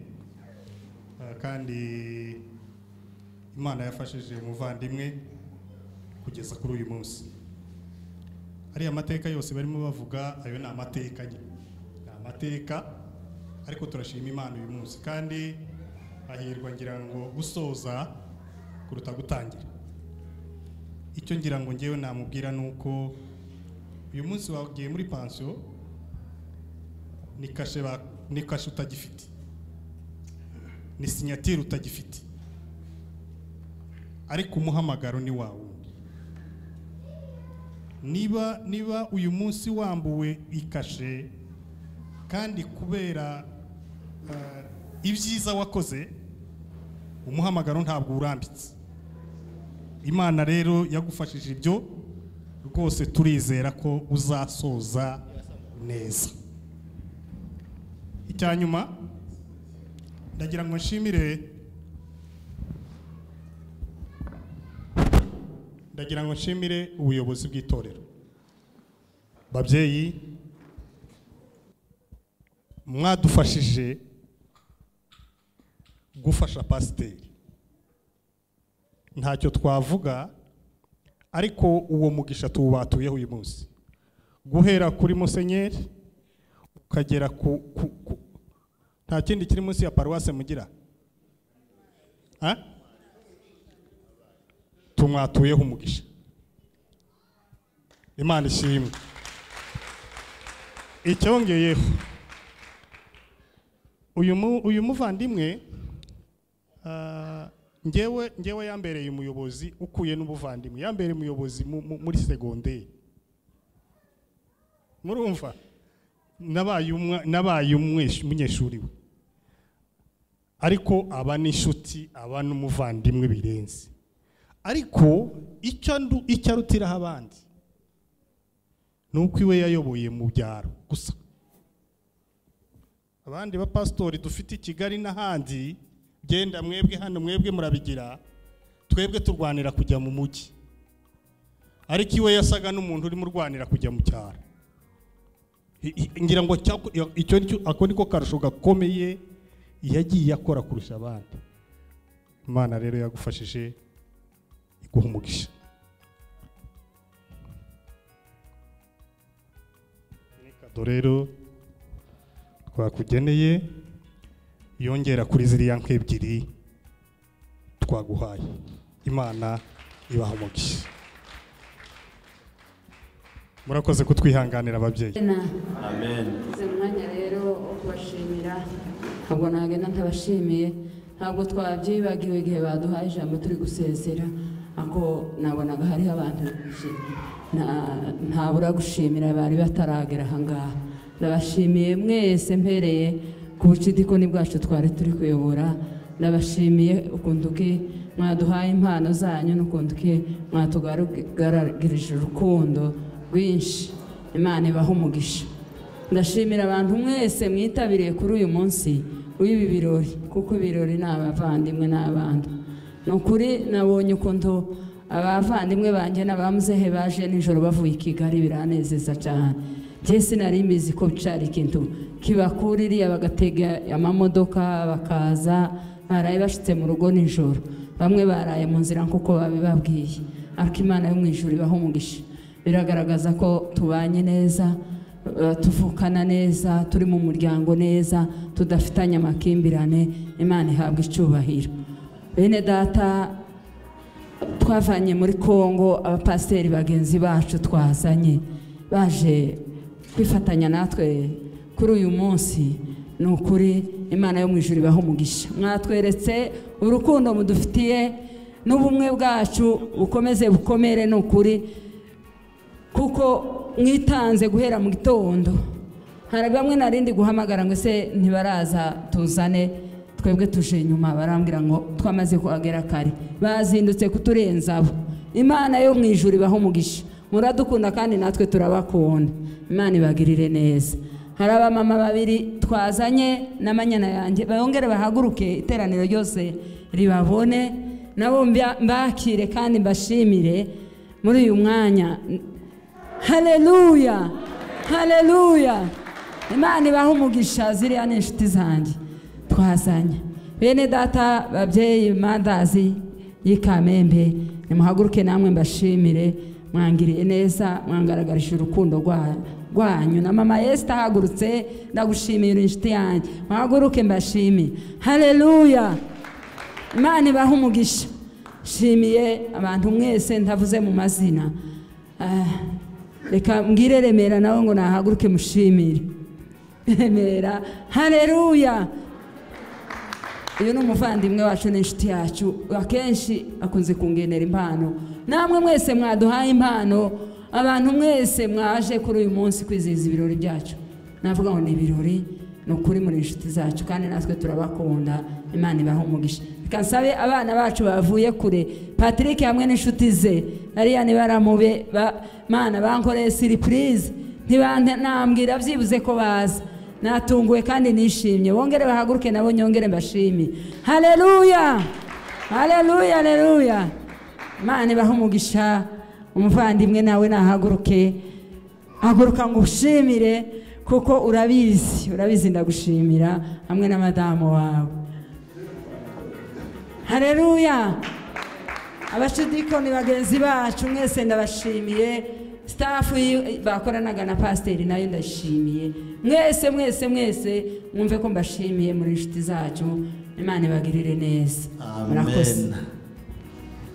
F: kandi Imana yafashije umuvandimwe kugeza kuri uyu munsi. Ari amateka yose barimo bavuga ayo ni amateka nye, ni amateka, ariko turashima Imana uyu munsi kandi ahirwa ngira ngo gusoza kuruta gutangira. Icyo ngira ngo ngewe namubwira nuko uyu munsi wagiye muri pension ni kashe utagifite, ni signature utagifite, ariko umuhamagaro ni wawe. Niba uyu munsi wambuwe ikashe kandi kubera ibyiza wakoze, umuhamagaro ntabwo urambitse. Imana rero yagufashije ibyo rwose, turizera ko uzasoza neza. Icyanyuma ndagira ngo nshimire ubuyobozi bw'itorero. Babyeyi mwadufashije gufasha pasiteri, ntacyo twavuga, ariko uwo mugisha tuwubatuyeho uyu munsi, guhera kuri musenyeri ukagera ku nta kindi kiri munsi ya paruwase mugira tumwatuyeho umugisha. Imana ishimwe. Icyongeyeho uyu muvandimwe ngewe yambereye umuyobozi ukuye n'ubuvandimwe, yambereye umuyobozi muri segonderi. Murumva nabaye umunyeshuri we, ariko aba n'inshuti, aba n'umuvandimwe birenze. Ariko icyo arutiraho abandi nuko iwe yayoboye mu byaro gusa. Abandi bapasitori dufite i Kigali n'ahandi, genda mwebwe hano mwebwe murabigira, twebwe turwanira kujya mu mujyi, ariko iwe yasaga n'umuntu urimo urwanira kujya mu cyaro. Ngira ngo icyo ako niko karusho gakomeye yagiye akora kurusha abandi. Imana rero yagufashije iguha umugisha. Kado rero twakugeneye yongera kuri ziriya nk'ebyiri twaguhaye. Imana ibaha umugisha. Murakoze kutwihanganira ababyeyi.
I: Amen. Mwanya rero wo kubashimira, ntabwo nagenda ntabashimiye, ntabwo twabyibagiwe igihe baduhaye ijambo turi gusezera, ako nabonaga hariho abantu benshi ntabura gushimira bari bataragera aha ngaha. Ndabashimiye mwese mpereye ku bucidikoni bwacu twari turi kuyobora, ndabashimiye ukuntu mwaduhaye impano zanyu n'ukuntu mwatugaragirije urukundo rwinshi. Imana ibaha umugisha. Ndashimira abantu mwese mwitabiriye kuri uyu munsi w'ibi birori, kuko ibirori ni abavandimwe n'abana. Ni ukuri nabonye ukuntu Abavandimwe banjye n'abamuzehe baje nijoro bavuye i Kigali, biranezeza cyane. Njye sinari mbizi ko cari ikintu kibakuririya, bagatega amamodoka bakaza, baraye bashitse mu rugo nijoro, bamwe baraye mu nzira nk'uko babibabwiye. Ariko Imana yo mu ijuru ibaha umugisha. Biragaragaza ko tubanye neza, tuvukana neza, turi mu muryango neza, tudafitanye amakimbirane. Imana ihabwa icyubahiro. Bene data twavanye muri Kongo, abapasiteri bagenzi bacu twazanye baje kwifatanya natwe kuri uyu munsi, ni ukuri Imana yo mu ijuru ibaha umugisha. Mwatweretse urukundo mudufitiye n'ubumwe bwacu bukomeze bukomere, ni ukuri, kuko mwitanze guhera mu gitondo. Hari bamwe narindi guhamagara ngo se ntibaraza tuzane, twebwe tuje inyuma, barambwira ngo twamaze kuhagera kare, bazindutse kuturenza abo. Imana yo mu ijuru ibaha umugisha. Muradukunda kandi natwe turabakunda. Imana ibagirire neza. Hari abamama babiri twazanye n'amanyana yanjye, bongere bahaguruke iteraniro ryose ribabone, nabo mbakire kandi mbashimire muri uyu mwanya. Haleluya, haleluya. Imana ibaha umugisha. Ziriya ni inshuti zanjye twazanye. Bene data babyeyi mandazi y'ikamembe, nimuhaguruke namwe mbashimire, mwangiriye neza, mwangaragarije urukundo rwanyu. Na mama Esther ahagurutse, ndagushimira inshuti yanjye, muhaguruke mbashimire. Haleluya, Imana ibaha umugisha. Shimiye abantu mwese ntavuze mu mazina. Reka mbwire Remera nawe ngo nahaguruke mushimire Remera. Haleluya. Uyu ni umuvandimwe wacu n'inshuti yacu, akenshi akunze kungenera impano. Namwe mwese mwaduhaye impano, abantu mwese mwaje kuri uyu munsi kwizihiza ibirori byacu, navuga ngo ni ibirori, ni ukuri muri inshuti zacu kandi natwe turabakunda. Imana ibaha umugisha. Reka nsabe abana bacu bavuye kure, Patrick hamwe n'inshuti ze, ariya nibaramube Mana bankoreye surprise, ntibanambwira byibuze ko baza. Natunguwe kandi nishimye. Bongere bahaguruke nabo nyongere mbashimye. Haleluya, haleluya, haleluya. Imana ibaha umugisha. Umuvandimwe nawe nahaguruke, haguruka ngo ushimire, kuko urabizi, urabizi ndagushimira hamwe na madamu wawe. Haleluya. Abashidikoni bagenzi bacu mwese ndabashimiye, staff bakoranaga na pasiteri nayo ndashimiye. Mwese mwese mwese mwumve ko mbashimiye muri inshuti zacu. Imana ibagirire neza. Murakoze.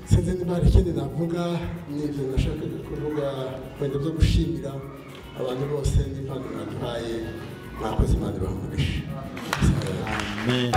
H: Sinzi niba hari ikindi navuga, n'ibyo nashakaga kuvuga wenda byo gushimira abantu bose n'impano baduhaye. Mwakoze, Imana ibahe umugisha.
N: Amen.